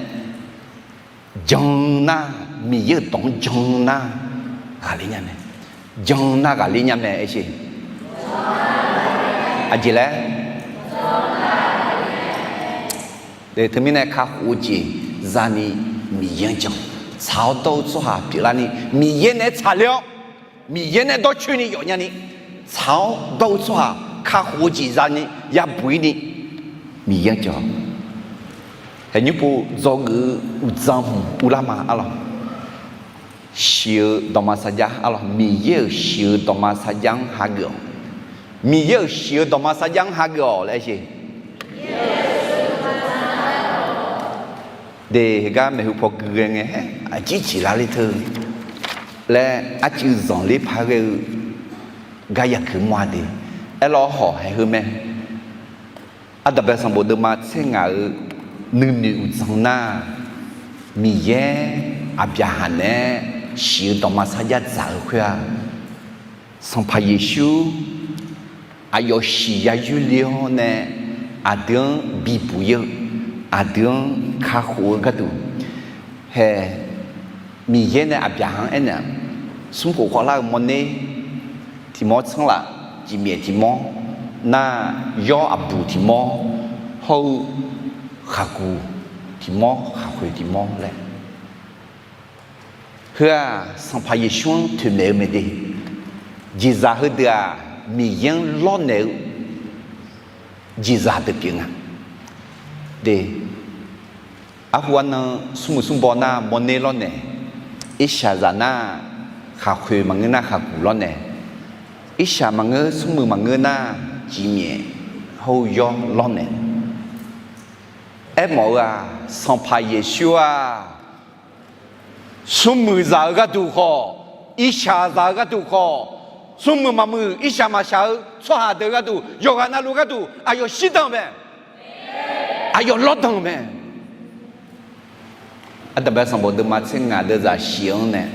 jan nar, Miqyaer-euq dawq-anr jan nar ghaqler nya mae. Jan nar ghaqler nya mae aer sher. Aqjeq laer Teumirnae kakhof-eu jeq zani Miqyaer-anr jan. Tsaq-awr dawr-eu tsawrhaq pyeuflarni Miqyaer naeq-aer tsaqler-awr, Miqyaer nae dawrcoeni yawf nyani, tsaq-awr dawr-eu tsawrhaq kakhof-eu jeq zani yabuq-ir ni Miqyaer-anr jan. Haeqnymr pov dzawgeuf-eu uqdzan hmq uvlar ma arlawq. Shiq-eu dawqma sarjax arlawq, Miqyaer-euq shiq-eu dawqma sarjax-anr hageuf-awq. Miqyaer-euq shiq-eu dawqma sarjax-anr hageuf-awq laer aer sher. De, heugar maeqhu paw gui ghae ngae, haer aqjir ciq lar ler teu laer arcuiv zanqler par ghae-eu gar yagaq mawr-a de. Aerlawr hawq haeq heu mae. Aqdaq bae sanqbof deuvma tser ngaq-euq nuinoeq uqdzan nar, Miqyaer Aqbyaqhaq naeq-aer shiq-eu dawqma sarjax dzaq-eu khoer-aq, Sanqpaq Yeqsur aqyawf shiq ya yoer le-awr nae, aqdui-anr bibuq-ir-eu, aqdui-anr kakhof-eu gharduq, hae, Miqyaer nae Aqbyaqhaq-anr aernaeq-aq, smrkhof khawvlar-eu mawrner tiq mawr, tsanr laf jeqmyaef tiq mawr, nar, yawr aqbuq tiq mawr, hawr-eu khaqguq tiq mawr, khaqkhoeq tiq mawr laer Heu-aq, Sanqpaq Yeqsur-anr toeqmaeq-eu mae de. Jeqzaq heudeuq-aq, Miqyaer-anr lawrnaeq-eu jeqzaq deuq pyeuf nga. De, arhu arnan smrmuiq smrbaw nar mawrner lawrnaeq, irshaqzaq nar khaqkhoeq maqngeur nar khaqguq lawrnaeq, irshaq maqngeur smrmuiq maqngeur nar cifmyaef hawr-eu yawr lawrnaeq. Aermawf-eu-aq, Sanqpaq Yeqsur-aq, smrmuiq zaq-eu gharduq khawf, irshaq zaq-eu gharduq khawf, smrmuiq maqmuiq irshaq maqshaq-eu tsawrhaq deuq gharduq, yawqghaq navluf gharduq aqyawf shirdan-eu mae. Aqyawf lawrdan-eu mae. Ardanqbae sanqbof deuvma tser ngaq deuvzaq shif-anr nae,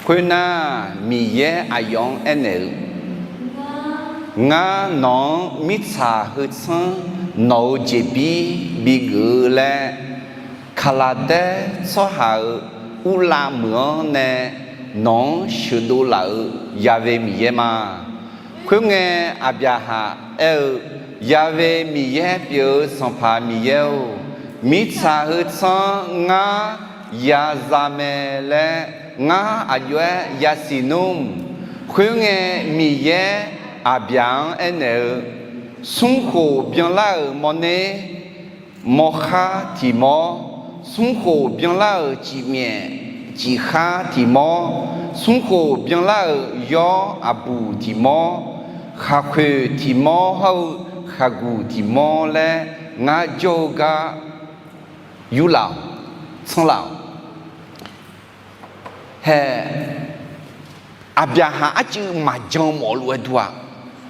khoernar, Miqyaer aqyawf-anr aernaeq-eu, Ngar nawq-anr mirtsaq heu tsanr nawq-euq jeqbir bigeuf-eu laer, Kaqlaqdaer tsawrhaq-euq urlav meuq-anr nae nawq-anr sheuqdov laf-euq Yaqve Miqyaer ma. Khoerngae, Aqbyaqhaq aer-eu, Yaqve Miqyaer pyeuf-eu Sanqpaq Miqyaer-or, mirtsaq heu tsanr ngar ya za mae laer ngar aqjox-aer yasiq nmr. Khoerngae, Miqyaer Aqbyaq-anr aernaeq-eu, Smrkhof byanlar-euq mawrner, mawrkhar tiq mawr, smrkhof byanlar-euq cifmyaef cifkhar tiq mawr, smrkhof byanlar-euq yawr aqbuq tiq mawr, khaqkhoeq tiq mawr hawr-eu khaqguq tiq mawr laer ngar jawr-eu gar yurlaf-awq, tsanrlaf-awq. Hae, Aqbyaqhaq arcuiv maqjan mawf lof-aer dur-a.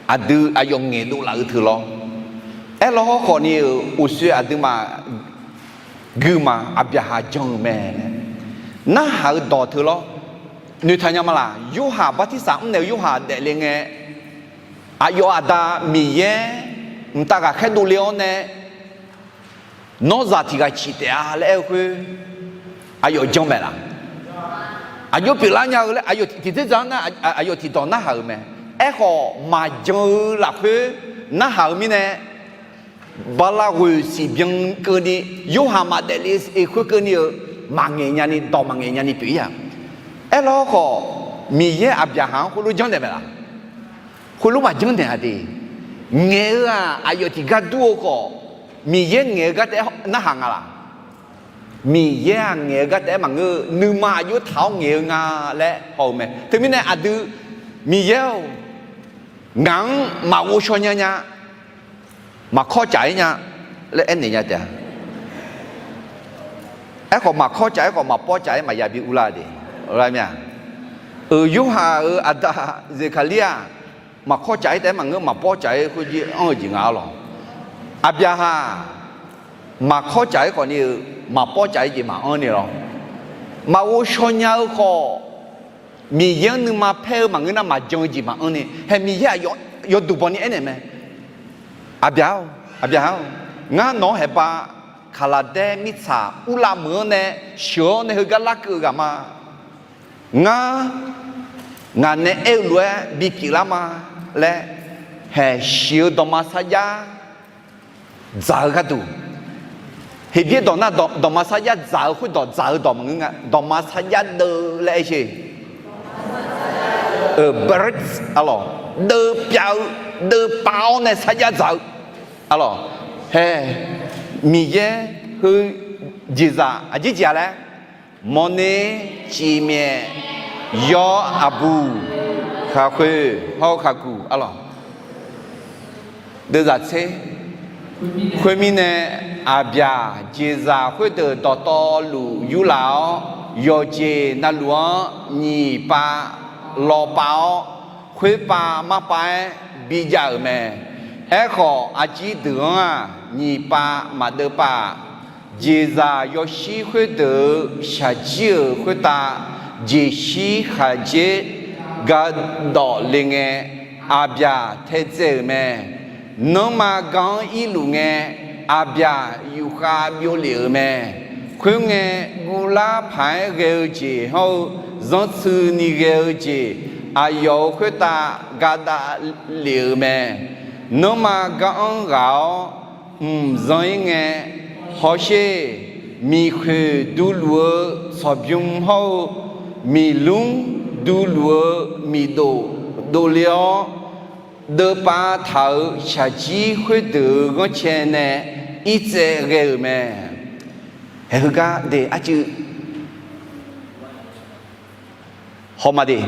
Aqdui aqyawf ngaeqdov laf-eu teu lawr. Aerlawr hawrkhawf ni-euq uqshoe aqduimaf guima Aqbyaqhaq jan-euq mae. Narhaq-eu dawq teu lawr. Noeqtaq nya ma laq? Yorhaq bartirsaq mrnaeq-eu Yorhaq daefle ngae, aqyawf aqda Miqyaer mqtav ghaqkhaer dovle-awr nae nawr zaq tiq ghaq ciq taef-a laer aer-eu khoer, aqyawf jan maeq laq? Aqjox pyeuflar nya-eu laer aqyawf tiqdzer dzaq-anr nar, aqyawf tiqdawq narhaq-euq mae. Aerkhawf, maqjan-eu lafkhoer narhaq-eu mirnae, bala ghoeq siqbyan keuvni, Yorhaq maqdaef le-eu khoerkeuvni-eu, maqngaeq nyani, dawq maqngaeq nyani pyeuf-ir-a. Aerlawr khawf, Miqyaer Aqbyaqhaq-anr khoerlof janrnaeq mae laq? Khoerlof maqjanr naeq-a de. Ngaeq-eu-aq, aqyawf tiqgar dur-eu khawf, Miqyaer ngaeq-eu gar taef-aer narhaq nga laq? Miqyaer-aq ngaeq-eu gar taef-aer maqngeur-eu, nuima aqjox taq-awr ngaeq-eu nga laer haw-eu mae. Teumirnae aqdui, Miqyaer-or, ngaq-anr maqghov shaw nya nya, maqkawr caf-ir nya laer aernaeq nya taef-a. Aerkhawf, maqkawr caf-ir khawf, maqpawr caf-ir maqya bi urlar de. Lar mir-a. Euq, Yorhaq-euq aqda Zeqkaqlir-aq, maqkawr caf-ir taef-aer maqngeur, maqpawr caf-ir khoerjir anr-eu jeq nga-ar lawq. Aqbyaqhaq maqkawr caf-ir khawf ni-euq, maqpawr caf-ir jeq maqanr ni lawr. Maqghov shaw nya-eu khawf, Miqyaer-anr nuima paer-eu maqngeur nar, maqjan-eu jeq maqanr ni. Hae, Miqyaer aqyawf yawduq bawni aernaeq mae. Aqbyaq-or, Aqbyaqhaq-or, ngar nawq-anr haeqbav Kaqlaqdaer mirtsaq urlav meuq-anr nae sheuq-awr nae heugar larkeuv-eu ghaq ma. Ngar, ngaq nae aer-eu lof-aer bipyeuf lar ma laer, haeq shiq-eu dawqma sarjax dzaq-eu gharduq, Heqbyaer dawq nar, dawqma sarjax dzaq-eu khoerdawq dzaq-eu dawq maqngeur nga, dawqma sarjax deuv laer aer sher. Birth, arlawq, deuv pyav-eu, deuv pav-awr nae sarjax dzaq-eu, arlawq, hae, Miqyaer heu jeqzaq aqjeq jeq-a laer, mawrner, cifmyaef, yawr aqbuq, khaqkhoeq hawr-eu khaqguq, arlawq, deuvzaq tser. Khoermirnae, aqbyaq jeqzaq khoerdeuq dawqtawvluf yurlaf-awr, yawqjeq navluf-anr nyiq pav lawpav-awr, khoerpav marpav-aer bijav-euq mae. Aerkhawf, arjir deuq-anr-aq, nyiq pav maqdeuv pav-aq, jeqzaq yawshir khoerdeuq-euq shaqjir-euq khoertav jeqshir khaqdzer gardawq le ngae, aqbyaq taedzae-euq mae. Nanrma gar-anr irluf ngae, aqbyaq yufkhav byovlef-euq mae. Khoerngae, guvlar paq-aer ghae-eu jeq hawr-eu zanrtsuini ghae-eu jeq aqyawf-euq khoertav gadav lef-euq mae. Nanrma gar-anr ghaq-awr mqzan-ir ngae, hawsher, miqkhoeq duluf-eu tsawqbymr hawr-eu miqlmr duvluf-eu miqdof dovle-awr, deuvpav taq-euq shaqjir khoerdeuq-euq ghanrcae nae irtsaev ghae-euq mae. Haeq heugar de arcuiv hawma de,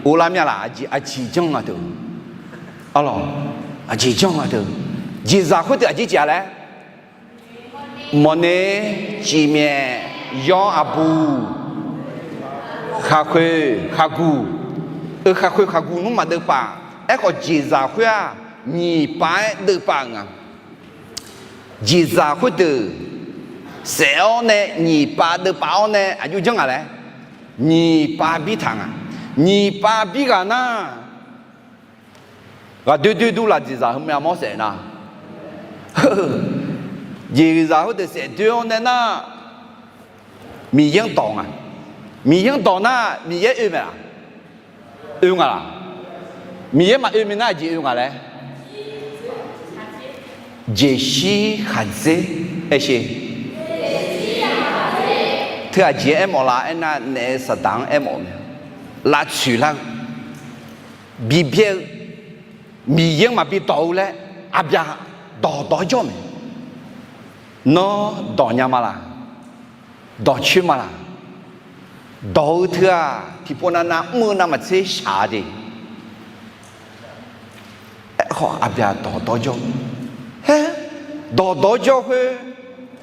uvlar mya laf, aqjeq janr nga deuq, arlawq, aqjeq janr nga deuq, jeqzaq khoerdeuq aqjeq jeq-a laer, mawqner, cifmyaef, yawr aqbuq, khaqkhoeq khaqguq, eu khaqkhoeq khaqguq nmr maqdeuv paf. Aerkhawf jeqzaq khoer-aq, nyiq pav-aer deuv paf-euq nga. Jeqzaq khoerdeuq saef-awr nae nyiq pav deuv paf-awr nae aqjox janr nga laer, nyiq pav bir taq nga. Nyiq pav bir ghaq nar, ghaqdoer doer dur laf jeqzaq heu mya mawr saef nar, jeqzaq khoerdeuq saef doer-awr nae nar, Miqyaer-anr dawq nga. Miqyaer-anr dawq nar Miqyaer oe mae laf? Oe nga laf? Miqyaer maqoe minav aqjeq oe nga laer, jeqshir khaqdzer aer sher. Teu aqjeq aermawf laf aernar, naef saqdaq-anr aermawf-eu mae. Lavtsoeq lar-eu, bibyaer-eu, Miqyaer-anr maqbi dawq-eu laer Aqbyaqhaq dawqdawq-aer jawr mae. Nawr dawq nya ma laq? Dawqcoer ma laq? Dawq-eu teu-aq tiqpov navnav mr-eu navmaqtser shaq-a de. Aerkhawf Aqbyaqhaq dawqdawq-aer jawr-eu, haer, dawqdawq-aer jawr khoer,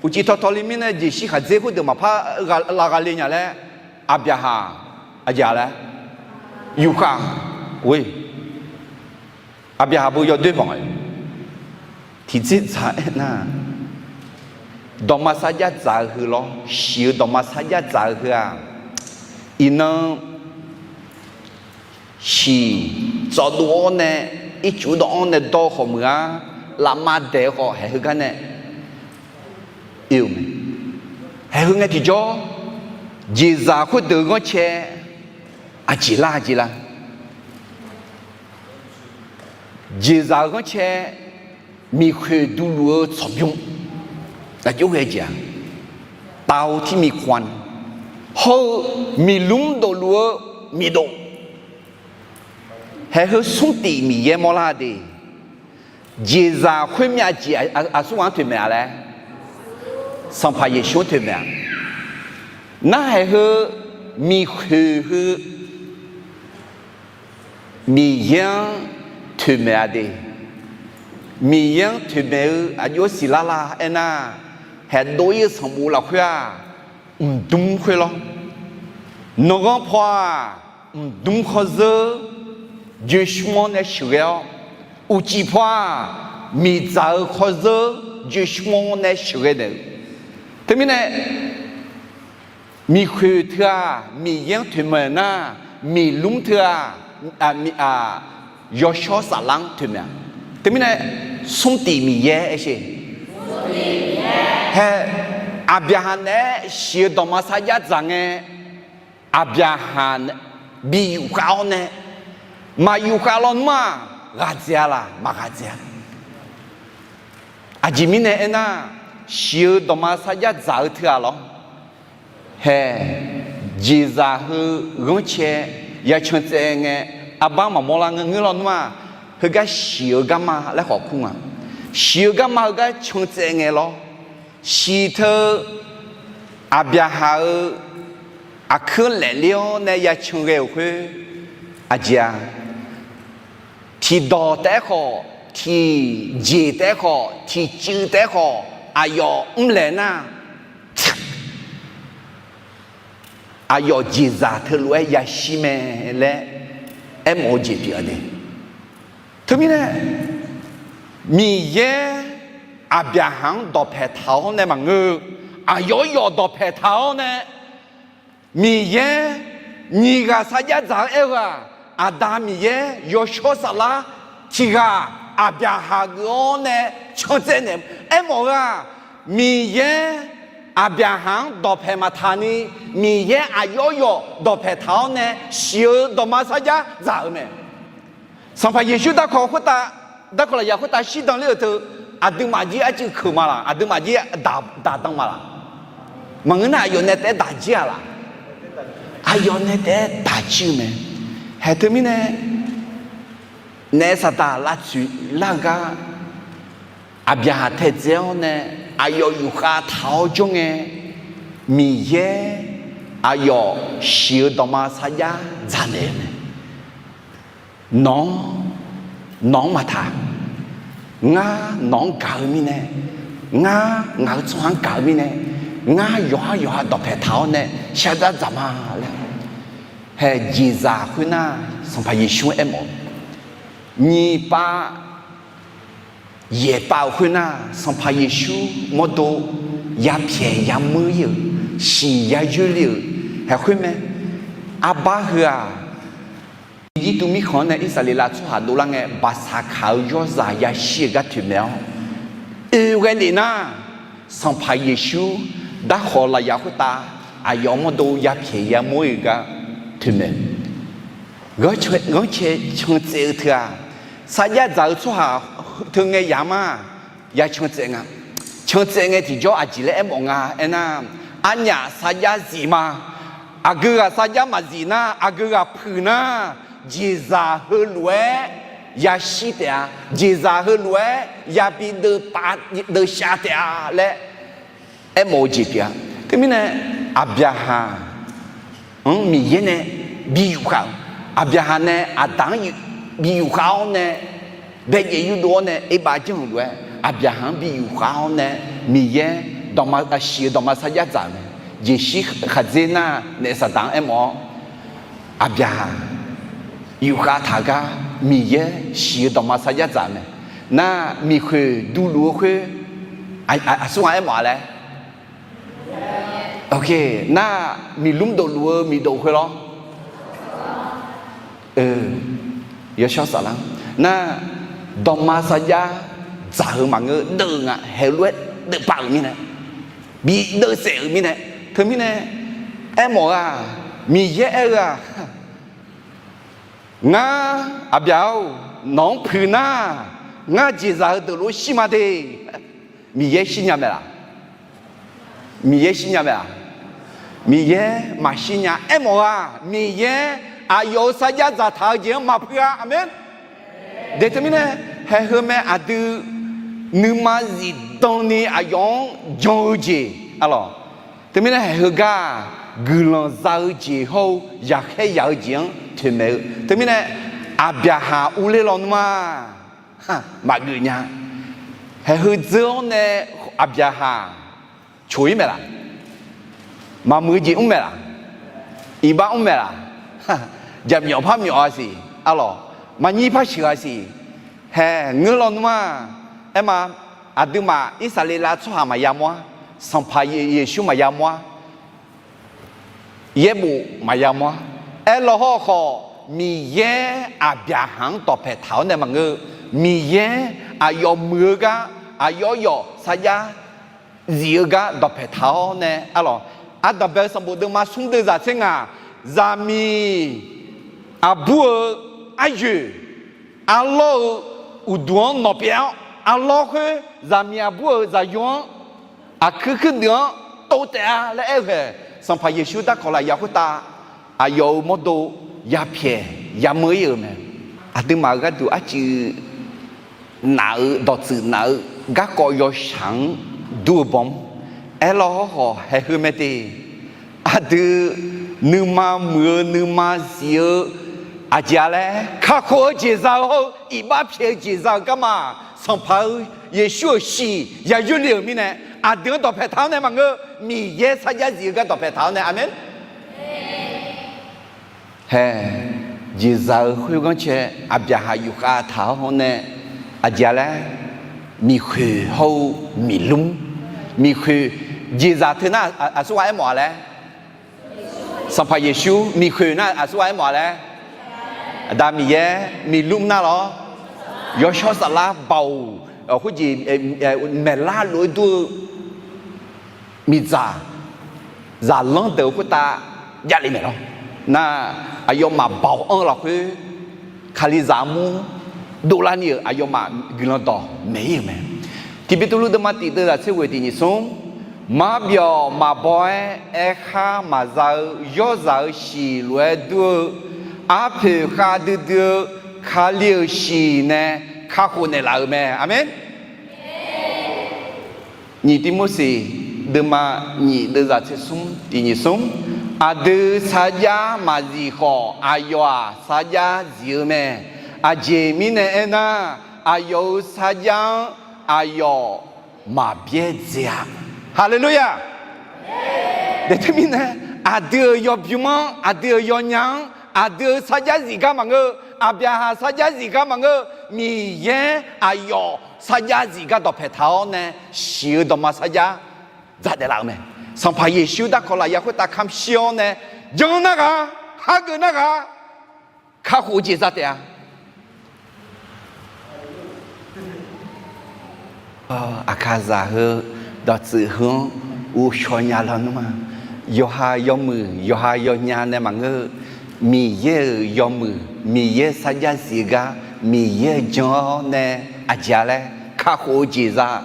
uqcif tawqtawq le mirnae jeqshir khaqdzer khoerdeuq maqpar lav gha le nya laer, Aqbyaqhaq aqjeq-a laer yufkhav ghoe. Aqbyaqhaq beu yawdoer banq-aer, tiqdzerdzaq aernar, dawqma sarjax dzaq-eu heu lawr, shiq-eu dawqma sarjax dzaq-eu heu-aq, iqnan shiq tsawvdov-awr nae, ircuf dawv-anr nae dawr khawf meuq-ar, lafma daeq-eu khawf haeq heugar nae oe-euq mae. Haeq heu ngae tiqjawr, jeqzaq khoerdeuq-eu ghanrcae aqjeq lar aqjeq lar? Jeqzaq-eu ghanrcae, miqkhoeq duvluf-eu tsawqbymr, aqjox ghae jeq-aq, เตาที่มีควัน hawr-eu miqlmr dofluf-eu miqdof. Haeq heu smrtif Miqyaer mawrlar de. Jeqzaq khoermyav jeq aqsur ghaq-anr toeqmaeq-a laer, Sanqpaq Yeqsur-anr toeqmaeq-a. Narhaeq heu miqkhoeq heu Miqyaer-anr toeqmaeq-a de. Miqyaer-anr toeqmaeq-eu aqjox siqlar la aernar, haeqdov-ir-eu sanqbof lafkhoer-aq, mqdmr khoer lawr. Nanqghanr paw-aq, mqdmr khawrzeur joeqshmr-anr nae sheuqghae-awr, uqcif paw-aq, miqdzaq-eu khawrzeur joeqshmr-anr nae sheuqghae naeq-eu. Teumirnae, miqkhoeq teu-aq Miqyaer-anr toeqmaeq nar, miqlmr teu-aq, a, a, yawshawr saflar-anr toeqmaeq-a. Teumirnae, smrtif Miqyaer aer sher. Hae, Aqbyaqhaq naeq-aer shiq-eu dawqma sarjax dzaq ngae, Aqbyaqhaq bi yufkhav-awr nae, maqyufkhav lawnmr-aq, ghaqdzaeq-a laq? Maqghaqdzaeq-a. Aqjeq mirnae aernar, shiq-eu dawqma sarjax dzaq-eu teu-aq lawr. Hae, jeqzaq heu ghanrcae ya can tsaev ngae, arbar maqmawr lar ngeur lawnmr-aq, heugar shiq-eu garma laer khawf kur nga. Shiq-eu garma heugar can tsaev ngae lawr. Shiq teu Aqbyaqhaq-eu aqkuir laeqler-awr nae ya can ghae-euq khoer, aqjeq-a, tiqdawq taef-aer khawf, tiqjeq taef-aer khawf, tiqcuiv taef-aer khawf, aqyawf mrlaeq nar, aqyawf jeqzaq teulof-aer yashir mae laer aermawf-eu jeq pyeuf-a de. Teumirnae, Miqyaer Aqbyaqhaq-anr dawqpaeq taq-awr nae maqngeur-eu, aqyawf yawf dawqpaeq taq-awr nae, Miqyaer nyiq ghaq sarjax dzaq-eu aer-eu-aq, Aqda Miqyaer yawshawr saflar tiq ghaq Aqbyaqhaq geuf-awr nae can tsaev naeq-eu aermawf-eu-aq, Miqyaer Aqbyaqhaq-anr dawqpaeq maqtaq ni, Miqyaer aqyawf yawf dawqpaeq taq-awr nae shiq-eu dawqma sarjax dzaq-eu mae. Sanqpaq Yeqsur darkawq khoertav, darkawq lafyaq khoertav shirdan ler-euq teu, aqduimaf jir arcuiv keuq ma laq? Aqduimaf jir daq, daq dan ma laq? Maqngeur nar aqyawf nae taef-aer daq jir-a laq? aqyawf nae taef-aer taqcir-eu mae. Haeq teumirnae, naef saqdaq lavtsoeq lar-eu gar, Aqbyaqhaq taedzae-awr nae aqyawf yufkhav taq-awr jawr ngae, Miqyaer aqyawf shiq-eu dawqma sarjax dzaqnaeq-eu mae. Nawq-anr, nawq-anr maqtaq. Ngar nawq-anr gaq-eu mirnae, ngar ngaq-euq tsawrhaq-anr gaq-eu mirnae, ngar yawqhar yawqha dawqpae taq-awr nae shardar dzaq ma laer. Haeq jeqzaq khoernar, Sanqpaq Yeqsur-anr aermawf-eu. Nyiq pav yaeq pav-euq khoernar, Sanqpaq Yeqsur mawrdo yapyaeq yameur ir-euq, shiq yayoer le-euq haeq khoer mae. Arbar heu-aq, Irjirtuv mirkhanq-anr nae Irsaqleqlav tsawrhaq dovlar ngae, baqsaqkaq-eu yawrzaq yashir-eu gar toeqmaeq-awr, oe ghae lef nar, Sanqpaq Yeqsur darkhawq lafyaq khoertav aqyawf mawrdo yapyaeq yameur ir-eu gar toeqmaeq. Ghanrcae, ghanrcae cantsaev-eu teu-aq, sarjax dzaq-eu tsawrhaq teu ngae yamq-a, ya cantsaev nga. Cantsaev ngae tiqjawr aqjeq laer aermawf nga aernar, arnyaf sarjax zif ma. Aqgeu ghaq sarjax maqzif nar, aqgeu ghaq puiq nar, jeqzaq heulof-aer yashir taef-a. Jeqzaq heulof-aer yabi deuvpav deuvshav taef-a laer aermawf-eu jeq pyeuf-a. Teumirnae, Aqbyaqhaq-anr Miqyaer nae bi yufkhav-euq, Aqbyaqhaq nae Aqdaq-anr bi yufkhav-awr nae, baejaev yurdov-awr nae oerbav janr-euq lof-aer, Aqbyaqhaq-anr bi yufkhav-awr nae, Miqyaer dawqma, shiq-eu dawqma sarjax dzaq-euq mae. Jeqshir khaqdzer nar, naef saqdaq-anr aermawf-awr, Aqbyaqhaq yufkhav taq-eu gar Miqyaer shiq-eu dawqma sarjax dzaq-eu mae. Nar, miqkhoeq duluf-eu khoer, aqsur ghaq aermawf-a laer. Nar, miqlmr dofluf-eu miqdov khoer lawr. Yawshawr saflar. Nar, dawqma sarjax dzaq-eu maqngeur, deuv-eu nga, haeq lof-aer deuvpav-euq mirnae, bi deuvsaef-euq mirnae, teumirnae aermawf-eu-aq, Miqyaer aer-eu-aq, ngar, Aqbyaq-or, nawq-anr puiq nar, ngar jeqzaq heudeuq lof shir ma de. Miqyaer shirnya mae laq? Miqyaer shirnya mae laq? Miqyaer maqshir nya. Aermawf-eu-aq, Miqyaer aqyawf-euq sarjax dzaqtaq-eu jeq-anr maqpuiq-a. Aqmeq. De teumirnae, haeq heu mae aqdui nuima zifdan ni aqyawf-anr jan-eu jeq, alawq. Teumirnae haeq heugar-aq, guiqlanq za-eu jeq hawr-eu yaqkhaer yaq-eu jeq-anr toeqmaeq-eu. Teumirnae, Aqbyaqhaq urler lawnmr-a, maqgeuf nya. Haeq heu dzeur-awr nae Aqbyaqhaq coq-ir mae laq? Maqmuiq-eu jeq mr mae laq? Iqbax mr mae laq? Jaqmyawf par myawf-a siq, alawq. Maqnyir par sheuq-a siq. Haeq ngeur lawnmr-a. Aerma, aqduimaf Irsaqleqlav tsawrhaq maqya mawr-ar. Sanqpaq Yeqsur maqya mawr-ar. Yaerbof maqya mawr-ar. Aerlaw hawrkhawf, Miqyaer Aqbyaqhaq-anr dawqpae taq-awr nae maqngeur-eu, Miqyaer aqyawf muiq-eu gar, aqyawf yawf sarjax zif-eu gar dawqpae taq-awr nae, alawq. Ardanqbae-eu sanqbof deuvma smr deuv zaq tser ngaq, zaqmiq aqbur-eu aryoeq, arlawr-eu uqduq-anr nawq pyeuf-awr, arlawr khoer zaqmiq aqbur-euq zaqyo-anr aqkuir kuirdeuv-anr tov taef-a laer aer-eu haeq, Sanqpaq Yeqsur darkawq lafyaq khoertav aqyawf-euq mawrdo yapyaeq yameur ir-euq mae. Aqduimaf-euq gharduq arcuiv naf-eu dawqtsuif naf-eu garkawv yawshaq-anr dur-eu bawm. Aerlaw hawrkhawf haeq heu mae te. Aqdui nuima muiq-eu nuima zif-eu aqjeq-a laer, kakhof-eu jeq za-eu hawr-eu iqbax pyaeq-eu jeq za-eu garma, Sanqpaq-eu Yeqsur-euq shiq yaqyoer le-euq mirnae, aqdui-anr dawqpae taq-awr nae maqngeur, Miqyaer sarjax zif-eu gar dawqpae taq-awr nae, aqmeq. Haeq, jeqzaq-eu khoerghanr cae Aqbyaqhaq yufkhav taq-awr nae, aqjeq-a laer, miqkhoeq hawr-eu miqlmr, miqkhoeq, jeqzaq teu nar aqsurghaq aermawf-a laer, Sanqpaq Yeqsur, miqkhoeq nar aqsurghaq aermawf-a laer, Aqda Miqyaer, miqlmr nar lawr, yawshawr saflar baoq, khoerjeq maeqlar lof-aer dur-eu miqdzaq zaqlanr deuq-eu khoertav javle maeq lawr. Nar, aqyawfmaf baoq anr-eu lafkhoer, Kalizaq armur dovlar ni-euq aqyawfmaf guiqlanq dawq maeq ir-euq mae. Tiqbeqtuvluv deuvma tiq deuv zaq tser ghoeq tiq nyiq smr, Marbyawf maqbaw-aer aerkhar maqza-eu yawrzaq-euq shiq lof-aer dur-eu, arpoeq khavdui dui-eu Kali-euq shiq nae kakhof naeqlaf-euq mae. Aqmeq. Nyiq Tivmorseq deuvma nyiq deuvzaq tser smr tiq nyiq smr, aqdui sarjax maqzif khawf, aqyawf-aq sarjax zif-eu mae. Aqjeq mirnae aernar, aqyawf-euq sarjax-anr aqyawf maqbyaerdzae-a. Haleluya! Daeqteumirnae, aqdui-euq yawbymr-anr, aqdui-euq yawnya-anr, aqdui-euq sarjax zif gar maqngeur-eu, Aqbyaqhaq sarjax zif gar maqngeur-eu, Miqyaer aqyawf sarjax zif gar dawqpaeq taq-awr nae, shiq-eu dawqma sarjax dzaq daef laf-euq mae. Sanqpaq Yeqsur darkawq lafyaq khoertav kamq shir-awr nae, jan nar ghaq, hageuf nar ghaq, kakhof-eu jeq za taef-a. Aqkaqzaq heu, dawqtsuif heu-anr ghovshaw nya lawnmr-a. Yawqha yawmuiq, yawqha yawnya nae maqngeur-eu, Miqyaer-euq yawmuiq, Miqyaer sarjax zif-eu gar, Miqyaer-euq jan-awr nae, aqjeq-a laer kakhof-eu jeq za,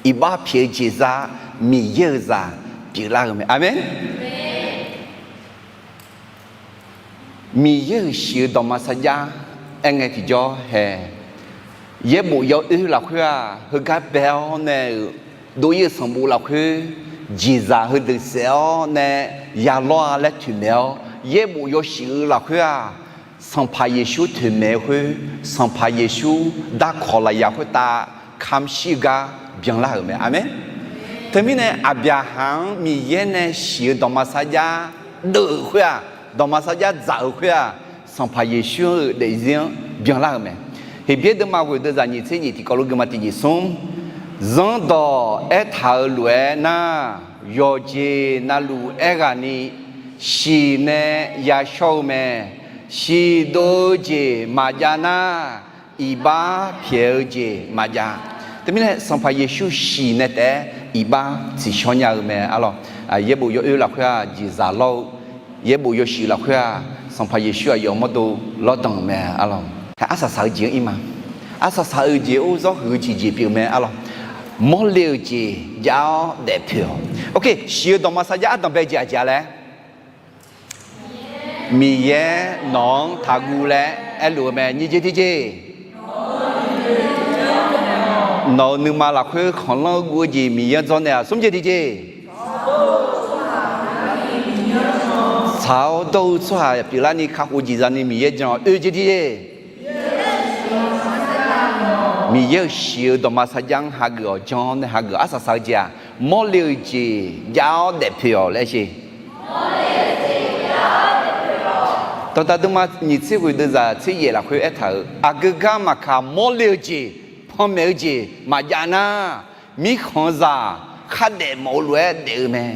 iqbax pyaeq-eu jeq za, Miqyaer-euq zaq pyeuflar-euq mae. Aqmeq. Miqyaer-euq shiq-eu dawqma sarjax aerngae tiqjawr hae. Yaerbof yawoer lafkhoer-aq, heugar bae-awr nae-euq dov-ir-eu sanqbof lafkhoer jeqzaq heudeuq saef-awr nae yalawr-a laer toeqmaeq-awr, yaerbof yawshuif-eu lafkhoer-aq, Sanqpaq Yeqsur toeqmaeq-eu khoer, Sanqpaq Yeqsur darkawq lafyaq khoertav kamq shir-eu gar byanlar-euq mae. Aqmeq. Teumirnae Aqbyaqhaq-anr Miqyaer nae shiq-eu dawqma sarjax deuv-euq khoer-aq, dawqma sarjax dzaq-euq khoer-aq, Sanqpaq Yeqsur-euq daefzir-anr byanlar-euq mae. Heqbyaer deuvma ghoeq deuvzaq nyiq tser nyiq tiqkawv lof geufma tiq nyiq smr, Zanrdawq aertaq-euq lof-aer nar, yawqjeq navluf aerghaqni shiq nae yashawr-eu mae. Shiq dov-eu jeq maqjav nar, iqbax pyaeq-eu jeq maqjav. Teumirnae Sanqpaq Yeqsur shiq nae taef-aer iqbax tsiqshawr nya-eu mae arlawq. Yaerbof yawoer lafkhoer-aq jeqzaq lawr-eu, yaerbof yawshuif lafkhoer-aq Sanqpaq Yeqsur aqyawf mawrdo lawrdanq-euq mae arlawq. Arsaq saq-eu jeq-anr ir ma. Arsaq saq-eu jeq or zawr huiq-eu jeq jeq pyeuf mae arlawq. Mawrle-euq jeq jav-awr daefpoeq-awq. Oke, shiq-eu dawqma sarjax ardanq bae jeq aqjeq-a laer Miqyaer nawq-anr taqguv laer aerluf-eu mae. Nyiq jeq tiqjeq, nawq-euq nuima lafkhoer khanqlanr-eu guv-eu jeq Miqyaer-anr dzawrnaeq-aq. Smr jeq tiqjeq, tsaq-awr dawr-eu tsawrhaq pyeuflarni kakhof jeq zani Miqyaer jan-awq. Oe jeq tiqjeq, Miqyaer-euq shiq-eu dawqma sarjax-anr hageuf-awq. Jan-awr nae hageuf-awq. Arsaq saq-eu jeq-aq, mawrle-eu jeq jav-awr daefpoeq-awq laer sher. Dawqdaq deuvma nyiq tser ghoeq deuvzaq tser yaef lafkhoer aertaq-euq, aqgeu gar maqkaq mawrle-eu jeq, panmaeq-eu jeq maqjav nar, mirkhanqzaq khardaef mawf-eu lof-aer daef-eu mae.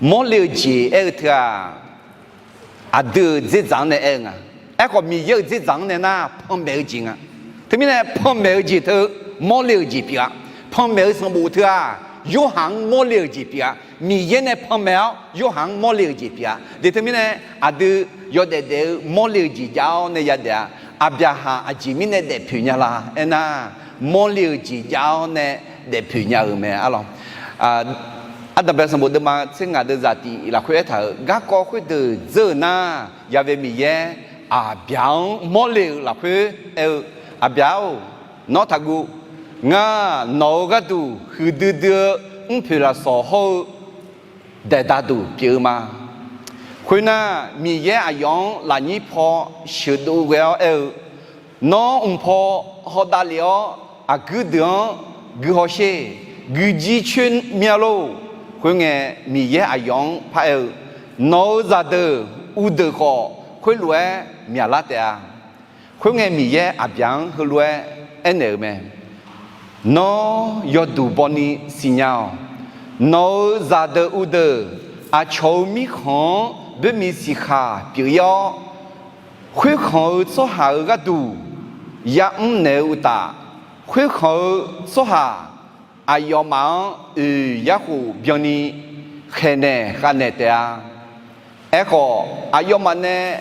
Mawrle-eu jeq aer-eu teu-aq, aqdui-euq dzerdzaq-anr nae aer-eu nga. Aerkhawf Miqyaer-euq dzerdzaq-anr nae nar panmaeq-eu jeq nga. Teumirnae panmaeq-eu jeq teu mawrle-euq jeq pyeuf-a. Panmaeq-eu sanqbof teu-aq, Yorhaq-anr mawrle-euq jeq pyeuf-a. Miqyaer nae panmaeq-awr Yorhaq-anr mawrle-euq jeq pyeuf-a. Daeqteumirnae aqdui yawdaef daef-eu mawrle-euq jeq jav-awr nae yadaef-a. Aqbyaqhaq aqjeq mirnae daefpoeq nya la aernar, mawrle-euq jeq jav-awr nae daefpoeq nya-euq mae arlawq. Ardanqbae sanqbof deuvma tser ngaq deuvzaq tiq lafkhoer aertaq-euq, garkawv khoerdeuq dzeur-euq nar, Yaqvae Miqyaer Aqbyaq-anr mawrle-euq lafkhoer aer-eu, Aqbyaq-or, nawr taqguv. Ngar nawq-euq gharduq huiqdui dui-eu mrpoeq lafsawq hawr-eu daeqdaq duq pyeuf-eu ma. Khoernar, Miqyaer aqyawf-anr lafnyir paw sheuqdov ghae-awr aer-eu, Nawr mq paw hawdav lef-awr aqguir deuq-anr guihaw sher. Guijir coer mya lor. Khoerngae, Miqyaer aqyawf-anr paraer-eu, Nawq-euq zaqdeuq uvdeuq khawf, khoerlof-aer myaqlar taef-a. Khoerngae, Miqyaer Aqbyaq-anr heulof-aer aernaeq-euq mae. Nawr yawduq bawni siqnya-awq. Nawq-euq zaqdeuq uvdeuq aqcawq-euq mirkhanq-anr boermiq siqkhaq pyeuf-ir-awr, khoerkhanq-eu tsawrhaq-euq gharduq ya'mr naeq-eu uqtaf, khoerkhanq-eu tsawrhaq aqyawfmaf-anr oeq yarkhof byanni khaeqnaeq khavnaeq taef-a. Aerkhawf, aqyawfmaf nae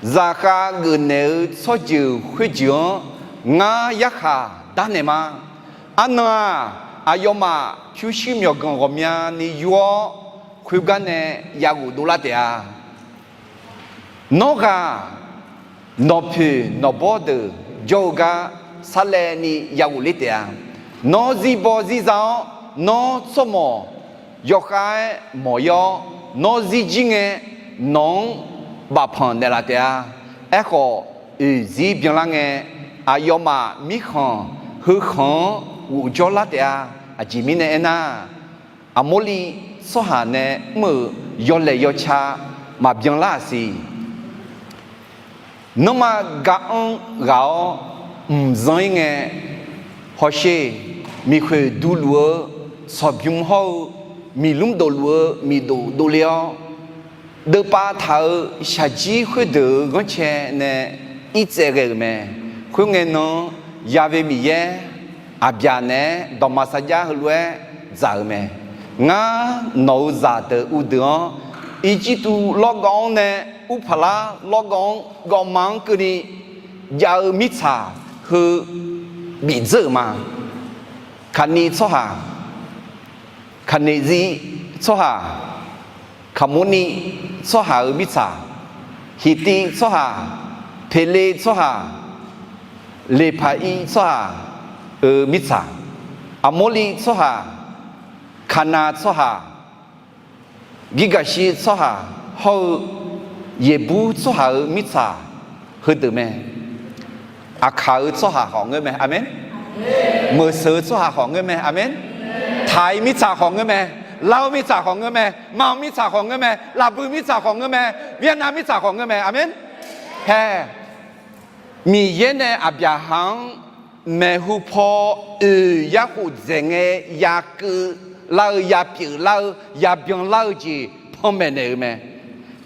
zaqkhav geufnaeq-eu tsawrjeuq khoerjeuq-anr ngar yarkhaq darnaeq ma. Arnan-aq, aqyawfmaf pyurshuir myawqganq ghawqmyani yur-awr, khoergar nae yaghof dovlar taef-a. Nawr ghaq nawqpoeq nawqbawr deuq jawr-eu gar sarlaevni yaghof ler taef-a. Nawr zirbaw zirza-awr, nawr tsawrmawq yawkhav-aer mawq-ir-awr, nawr zirjir ngae nawq-anr bafpanq naeqlaf taef-a. Aerkhawf, oeqzir byanlar ngae, aqyawfmaf mirkhanq heukhanq-anr ghofjawr lar taef-a. Aqjeq mirnae aernar, Aqmorliv tsawrhaq nae mr-euq yawlaeq yawca maqbyan lar-aq siq. Nanrma gar-anr ghaq-awr mqzanr-ir ngae, hawsher, miqkhoeq duluf-eu sanqbymr hawr-eu miqlmr dofluf-eu miqdof dovle-awr, deuvpav taq-euq shaqjir khoerdeuq-euq ghanrcae nae irtsaev ghae-euq mae. Khoerngae nan-anr, yave Miqyaer Aqbyaq naeq-aer dawqma sarjax heulof-aer dzaq-euq mae. Ngar nawq-euq zaqdeuq uvdeuq-anr, Irjirtuv lawrgawv-anr nae Urpaqlar lawrgawv-anr gawvma-anr keuvni jav-eu mirtsaq heu bifdzeur-euq ma. Kaqniv tsawrhaq, Kaqneqzir tsawrhaq, Kaqmorniv tsawrhaq-euq mirtsaq, Hiqtiv tsawrhaq, Peqlev tsawrhaq, Leqpaq-ir tsawrhaq-euq mirtsaq, Aqmorliv tsawrhaq, Kaqnav tsawrhaq, Girgaqshir tsawrhaq hawr-eu Yeqbur tsawrhaq-euq mirtsaq heudeuq mae. Aqkaq-eu tsawrhaq khawf ngeur mae. Aqmeq. Meuqseuq-eu tsawrhaq khawf ngeur mae. Aqmeq. Taq-ir mirtsaq khawf ngeur mae. Lar-eu mirtsaq khawf ngeur mae. Manq-eu mirtsaq khawf ngeur mae. Lafbui mirtsaq khawf ngeur mae. Vianav mirtsaq khawf ngeur mae. Aqmeq. Hae, Miqyaer nae Aqbyaqhaq-anr maeqhu paw oeq yarkhof dzaeq ngae, yakeuv lar-eu, yapyeuf lar-eu, yabyan lar-eu jeq panmaeq naeq-euq mae.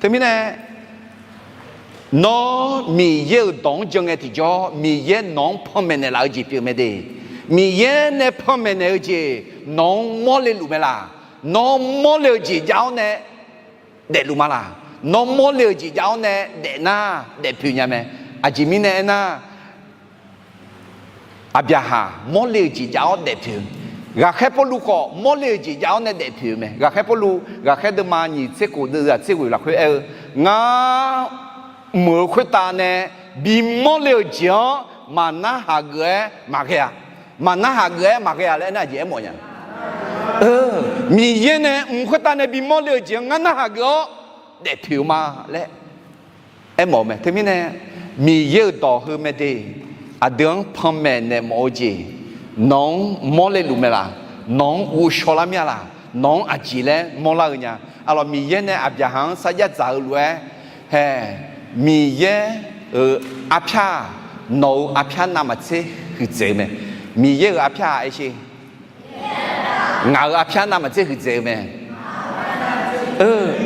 Teumirnae, nawr Miqyaer-euq dawq-anr jan ngae tiqjawr, Miqyaer nawq-anr panmaeq naeqlaf-eu jeq pyeuf mae de. Miqyaer nae panmaeq naeq-eu jeq nawq-anr mawrle luf mae laq? Nawr mawrle-eu jeq jav-awr nae daefluf ma laq? Nawr mawrle-eu jeq jav-awr nae daefnar daefpoeq nya mae. Aqjeq mirnae aernar, Aqbyaqhaq mawrle-eu jeq jav-awr daefpoeq. Ghaqkhaer Pawrluv khawf mawrle-eu jeq jav-awr nae daefpoeq-eu mae. Ghaqkhaer Pawrluv, ghaqkhaer deuvma nyiq tser khof deuvzaq tser ghoeq lafkhoer aer-eu, ngar mq-euq khoertav nae bimawr le-eu jeq-anr maqnarhaq geuf-aer maqghae-a. Maqnarhaq geuf-aer maqghae-a laer aernar, aqjeq aermawf nya. Miqyaer nae mq khoertav nae bimawr le-eu jeq-anr ngar narhaq geuf-awr daefpoeq-eu ma laer aermawf-eu mae. Teumirnae, Miqyaer-euq dawq heu mae de. Aqdui-anr panmaeq naeq mawf-eu jeq nawq-anr mawrle luf mae laq? Nawq-anr ghovshaw lar mir-a laq? Nawq-anr aqjeq laer mawrlar-eu nya? Arlawq, Miqyaer nae Aqbyaqhaq-anr sarjax dzaq-eu lof-aer, hae, Miqyaer-euq arpyar-aq, nawq-euq arpyar navmaqtser huiqdzaeq-eu mae. Miqyaer-euq arpyar-aq, aer sher, ngaq-euq arpyar navmaqtser huiqdzaeq-eu mae.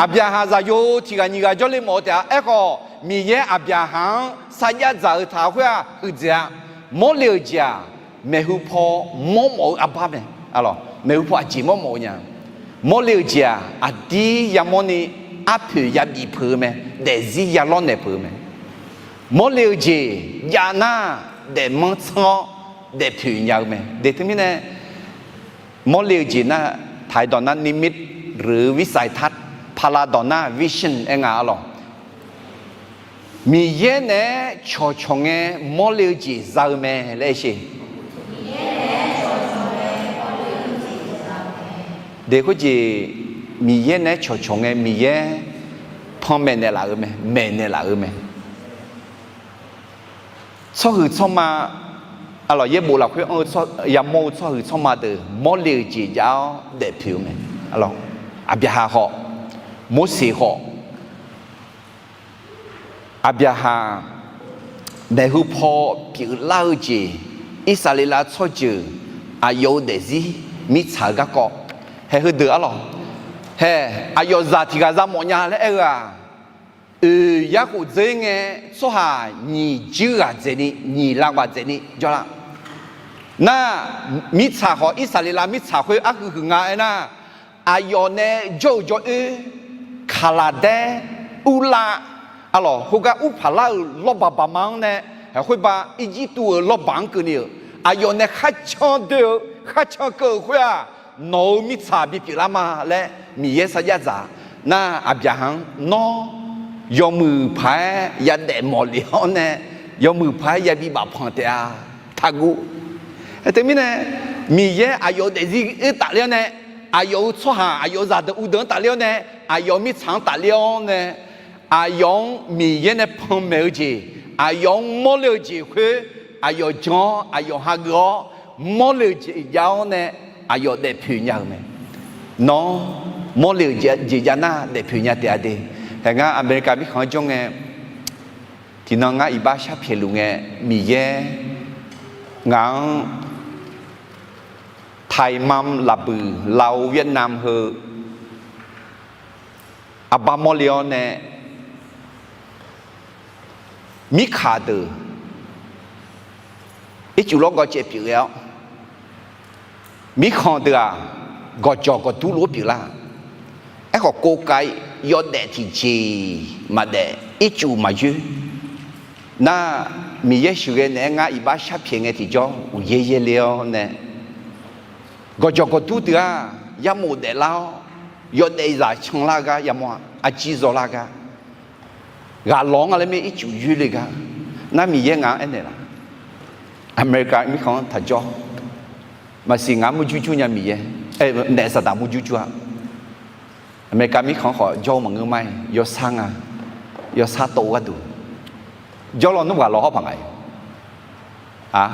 Aqbyaqhaq zaqyo tiq ghaq nyiq ghaq jawrle mawf-eu taef-a. Aerkhawf, Miqyaer Aqbyaqhaq-anr sarjax dzaq-eu taq khoer-aq, huiqdzaeq-a. Mawrle-eu jeq-aq, maeqhu paw mawrmawf-eu arbar mae. Arlawq, maeqhu paw aqjeq mawrmawf-eu nya? Mawrle-eu jeq-aq, aqdir yamawrni arpoeq yabif peuq-eu mae. Daefzir yalawr naeq peuq-eu mae. Mawrle-eu jeq jav nar, daefmanr tsanr-awr daefpoeq nya-eu mae. De teumirnae, mawrle-eu jeq nar, taq-iq dawq nar นิมิต หรือ วิสัยทัศน์, paqlaq dawq nar vision aer nga arlawq. Miqyaer naeq-aer cawqcawq ngae mawrle-eu jeq za-eu mae laer aer sher. De khoerjeq, Miqyaer naeq-aer cawqcawq ngae Miqyaer panmaeq naeqlaf-eu mae, maeqnaeq laf-eu mae. Tsawrhuiq tsawrma, arlawq, yaerbof lafkhoer anr-eu yamawr-eu tsawrhuiq tsawrma deuq mawrle-eu jeq jav-awr daefpoeq-eu mae. Arlawq, Aqbyaqhaq khawf, Morseq khawf, Aqbyaqhaq maeqhu paw pyeuflar-eu jeq, Irsaqleqlav tsawrjeuq aqyawf-euq daefzir mirtsaq-eu garkawv, hae, heudeuq arlawq, hae, aqyawf zaq tiq ghaq za mawf nya laer aer-eu-aq, oeq yarkhof dzeur ngae tsawrhaq nyiq juir ghaq dzaeqni, nyiq lavghaq dzaeqni jawrlar. Nar, mirtsaq khawf, Irsaqleqlav mirtsaq khoer arhuiq huiq nga aernar, aqyawf nae jawr-eu jawr-oer, Kaqlaqdaer, Urlav, arlawq, khoergar Urpaqlar-euq lawrbaq baqma-anr nae, khoerba Irjirtuv-euq lawrbaq-anr keuvni-euq, aqyawf nae kharcan doe-eu kharcan keuv-euq khoer-aq, nawq-euq mirtsaq bipyeuf lar ma laer Miqyaer sarjax dzaq nar, aqbyaqhaq-anr nawr yawmuiq paq-aer yadaef mawf lef-awr nae, yawmuiq paq-aer yabi bafpanq taef-a. Taqguv. Teumirnae, Miqyaer aqyawf-euq daefzir oer tafler-awr nae, aqyawf-euq tsawrhaq aqyawf-euq zaqdeuq uvdeuq-anr tafler-awr nae, aqyawf-euq mirtsaq-anr tafler-awr nae, aqyawf-anr Miqyaer nae panmaeq-eu jeq, aqyawf-anr mawrle-eu jeq khoer, aqyawf jan-awr aqyawf hageuf-awr, mawrle-eu jeq jav-awr nae aqyawf daefpoeq nya-euq mae. Nawr mawrle-eu jeq jav nar daefpoeq nya taef-a de. Hae ngar America mirkhanq-anr jawr ngae, tiqnan ngar iqbax sharpyaeq luf ngae, Miqyaer ngaq-anr Taiman laqbuiq Lao Vietnam heu aqbar mawrle-awr nae, mirkaq deuq ircuf lawrgawv caev pyeuf ghae-awr, mirkhanq deuq-aq, gawqjawq gawqdur lof-aer pyeuflar. Aerkhawf, kov kav yawdaef tiqjeq maqdaef, ircuf maqyoer. Nar, Miqyaer sheuqghae naeq-aer ngar iqbax sharpyaeq ngae tiqjawr uqyaer yaerle-awr nae, gawqjawq gawqdur deuq-aq, yamawf daeflar-awr, yawdaef zaq canlar gar, yamawr-aq arjir zawlar gar, ghaq lawq-anr nga laer mae ircuf yoerle gar. Nar, Miqyaer ngaq-anr aernaeq laf. America mirkhanq-anr taqjawr. Maqsiq ngaq-anr murjur jur nya Miqyaer. Aer, naef Saqdaq murjur jur-a. America mirkhanq-anr khawf jawr-eu maqngeur ma-iq, yawsar nga. Yawsar tov-eu gharduq jawrlawr nmr ghaq lawq hawr paq ngaq-iq. A,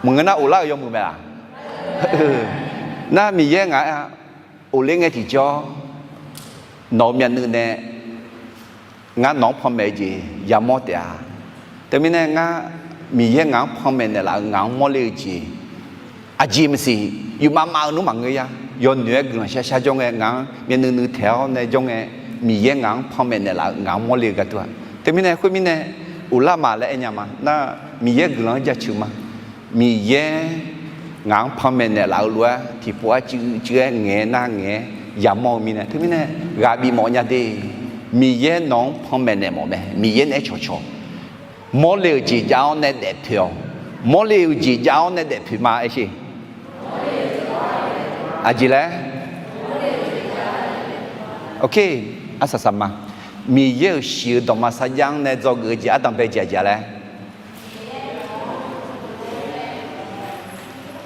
maqngeur nar of lar-euq yawmuiq mae laf. Nar, Miqyaer ngaq-a of ler ngae tiqjawr, nawq-euq myavnuiv nae ngar nawq-anr panmaeq-eu jeq yamawr taef-a. Teumirnae ngar, Miqyaer ngaq-anr panmaeq naeqlaf-euq ngaq-anr mawrle-eu jeq aqjeq maqsiq, yufmav mav-eu nmr maqngeur ya. Yawnoeq-aer guiqlanq shar shar jawr ngae, ngaq-anr myavnuiv nuiv taeq-awr nae jawr ngae, Miqyaer ngaq-anr panmaeq naeqlaf-euq ngaq-anr mawrle-eu gharduq-aq. Teumirnae khoermirnae, of lar ma laer aernya ma. Nar, Miqyaer guiqlanq-anr jaceuq ma. Miqyaer ngaq-anr panmaeq naeqlaf-eu lof-aer tiqpov-aer cuiv cuiv-aer ngaeq-aer nar ngaeq-aer yamawr-eu mirnae, teumirnae ghaq bifmawf nya de. Miqyaer nawq-anr panmaeq naeq mawf mae. Miqyaer naeq-aer cawqcawq mawrle-euq jeq jav-awr nae daefpoeq-awq. Mawrle-euq jeq jav-awr nae daefpoeq ma aer sher. Aqjeq laer? Oke, arsaq saq ma. Miqyaer-euq shiq-eu dawqma sarjax-anr nae dzawgeuf-eu jeq ardanq bae jeq aqjeq laer?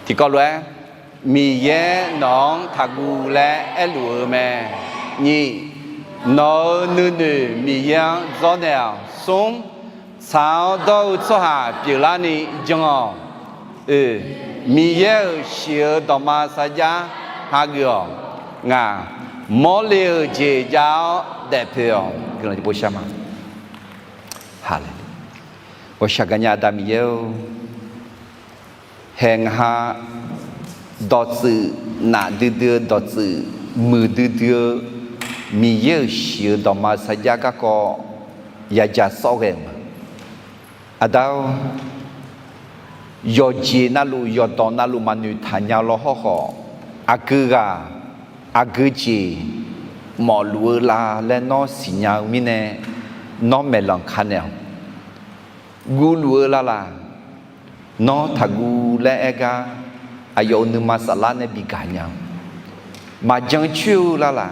Tiqkawv lof-aer, Miqyaer nawq-anr taqguv laer aerluf-eu mae. Nyiq, nawq-euq nuinoeq Miqyaer-anr dzawrnaeq-awq. Smr, tsaq-awr dawr-eu tsawrhaq pyeuflarni jan-awq. Oe, Miqyaer-euq shiq-eu dawqma sarjax hageuf-awq. Ngaq, mawrle-euq jeq jav-awr daefpoeq-awq. Guiqlanq tiqpov shar ma. Haleluya. Ghawqshaq gaqnya Aqda Miqyaer-or, haeq ngaq ha dawqtsuif naf duidui-eu dawqtsuif muiq duidui-eu Miqyaer-euq shiq-eu dawqma sarjax garkawv yaja sawr ghae-euq ma. Aqda-or, yawqjeq navluf yawqdawq navluf maqnoeq taq nya-eu law hawrkhawf, aqgeu ghaq aqgeu jeq mawfluf-eu la laer nawr siqnya-eu mirnae, nawr maeqlanq ka naeq-awq. Guvluf-eu lalaq, nawr taqguv laer aer gar, aqyawf-euq nuima saflar nae bigaq nya-eu, maqjan coer-eu lalaq,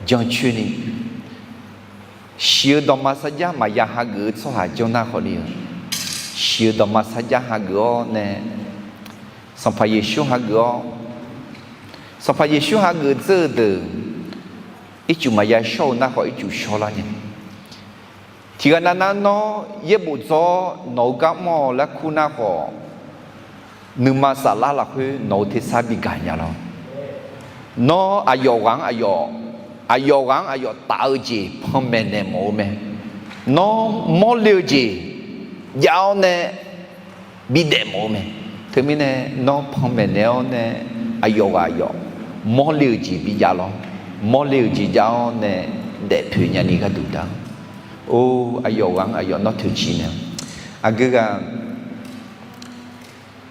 jan coer ni, shiq-eu dawqma sarjax maqya hageuf-eu tsawrhaq janr nar khawf le-eu, shiq-eu dawqma sarjax hageuf-awr nae, Sanqpaq Yeqsur hageuf-awr, Sanqpaq Yeqsur hageuf dzeur-eu deuq, ircuf maqya shawr-eu nar khawf ircuf shawrlar nya. Tiqghaq navnar nawr yaerbof dzawr nawq-eu gar mr-awq laer kur nar khawf, nuima saflar lafkhoer nawq-eu tersar bigaq nya lawr. Nawr aqyawf ghaq-anr aqyawf, aqyawf ghaq-anr aqyawf taf-eu jeq panmaeq naeq mawf-eu mae. Nawr mawrle-eu jeq jav-awr nae bidaef mawf-eu mae. Teumirnae nawr panmaeq naeq-awr nae aqyawf ghaq aqyawf mawrle-eu jeq bijav lawr. Mawrle-eu jeq jav-awr nae daefpoeq nyani gharduq da. Or, aqyawf ghaq-anr aqyawf nawr toeqciq naeq-awq. Aqgeu ghaq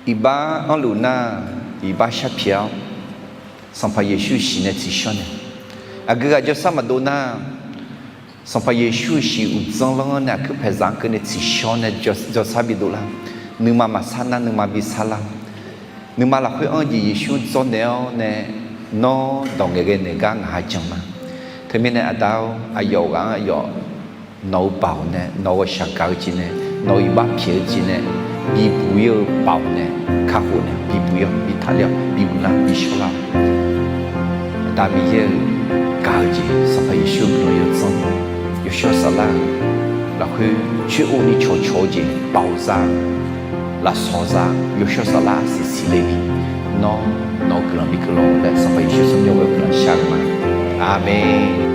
iqbax anrluf nar, iqbax sharpyaeq-awr Sanqpaq Yeqsur shiq nae tsiqshawr nae, aqgeu ghaq jawrsar maqdov nar, Sanqpaq Yeqsur-euq shiq uqdzanr lanr-anr nae aqkuir paeqzaq-anr keuvni tsiqshawr nae jawrsar bidov lar. Nuima maqsar nar nuima bisar lar. Nuima lafkhoer anr-eu jeq Yeqsur dzawrnaeq-awr nae, nawr dawq ngaeqghae naeq gar ngaq ha jan ma. Teumirnae Aqda-or, aqyawf ghaq-anr aqyawf nawq-eu baoq nae nawq-eu ghawqshaq gaq-eu jeq nae, nawq-eu iqbax pyaeq-eu jeq nae, bibuq ir-eu baoq nae, kakhof nae bibuq ir-awq, bi taqler-awq, bi muiqlar, bi shawrlar-awq. Aqda Miqyaer-euq gaq-eu jeq Sanqpaq Yeqsur-eu guiqlanq yawdzanr, yawshawr saflar-eu lafkhoer coer-or ni cawqcawq-eu jeq, baoq za-eu lafsawq za-eu yawshawr saflar siqsiq le ni, nawr nawq-eu guiqlanq bi keuvlanq laer Sanqpaq Yeqsur tsawrmyanr ghoer guiqlanq shar-eu ma. Aqmeq.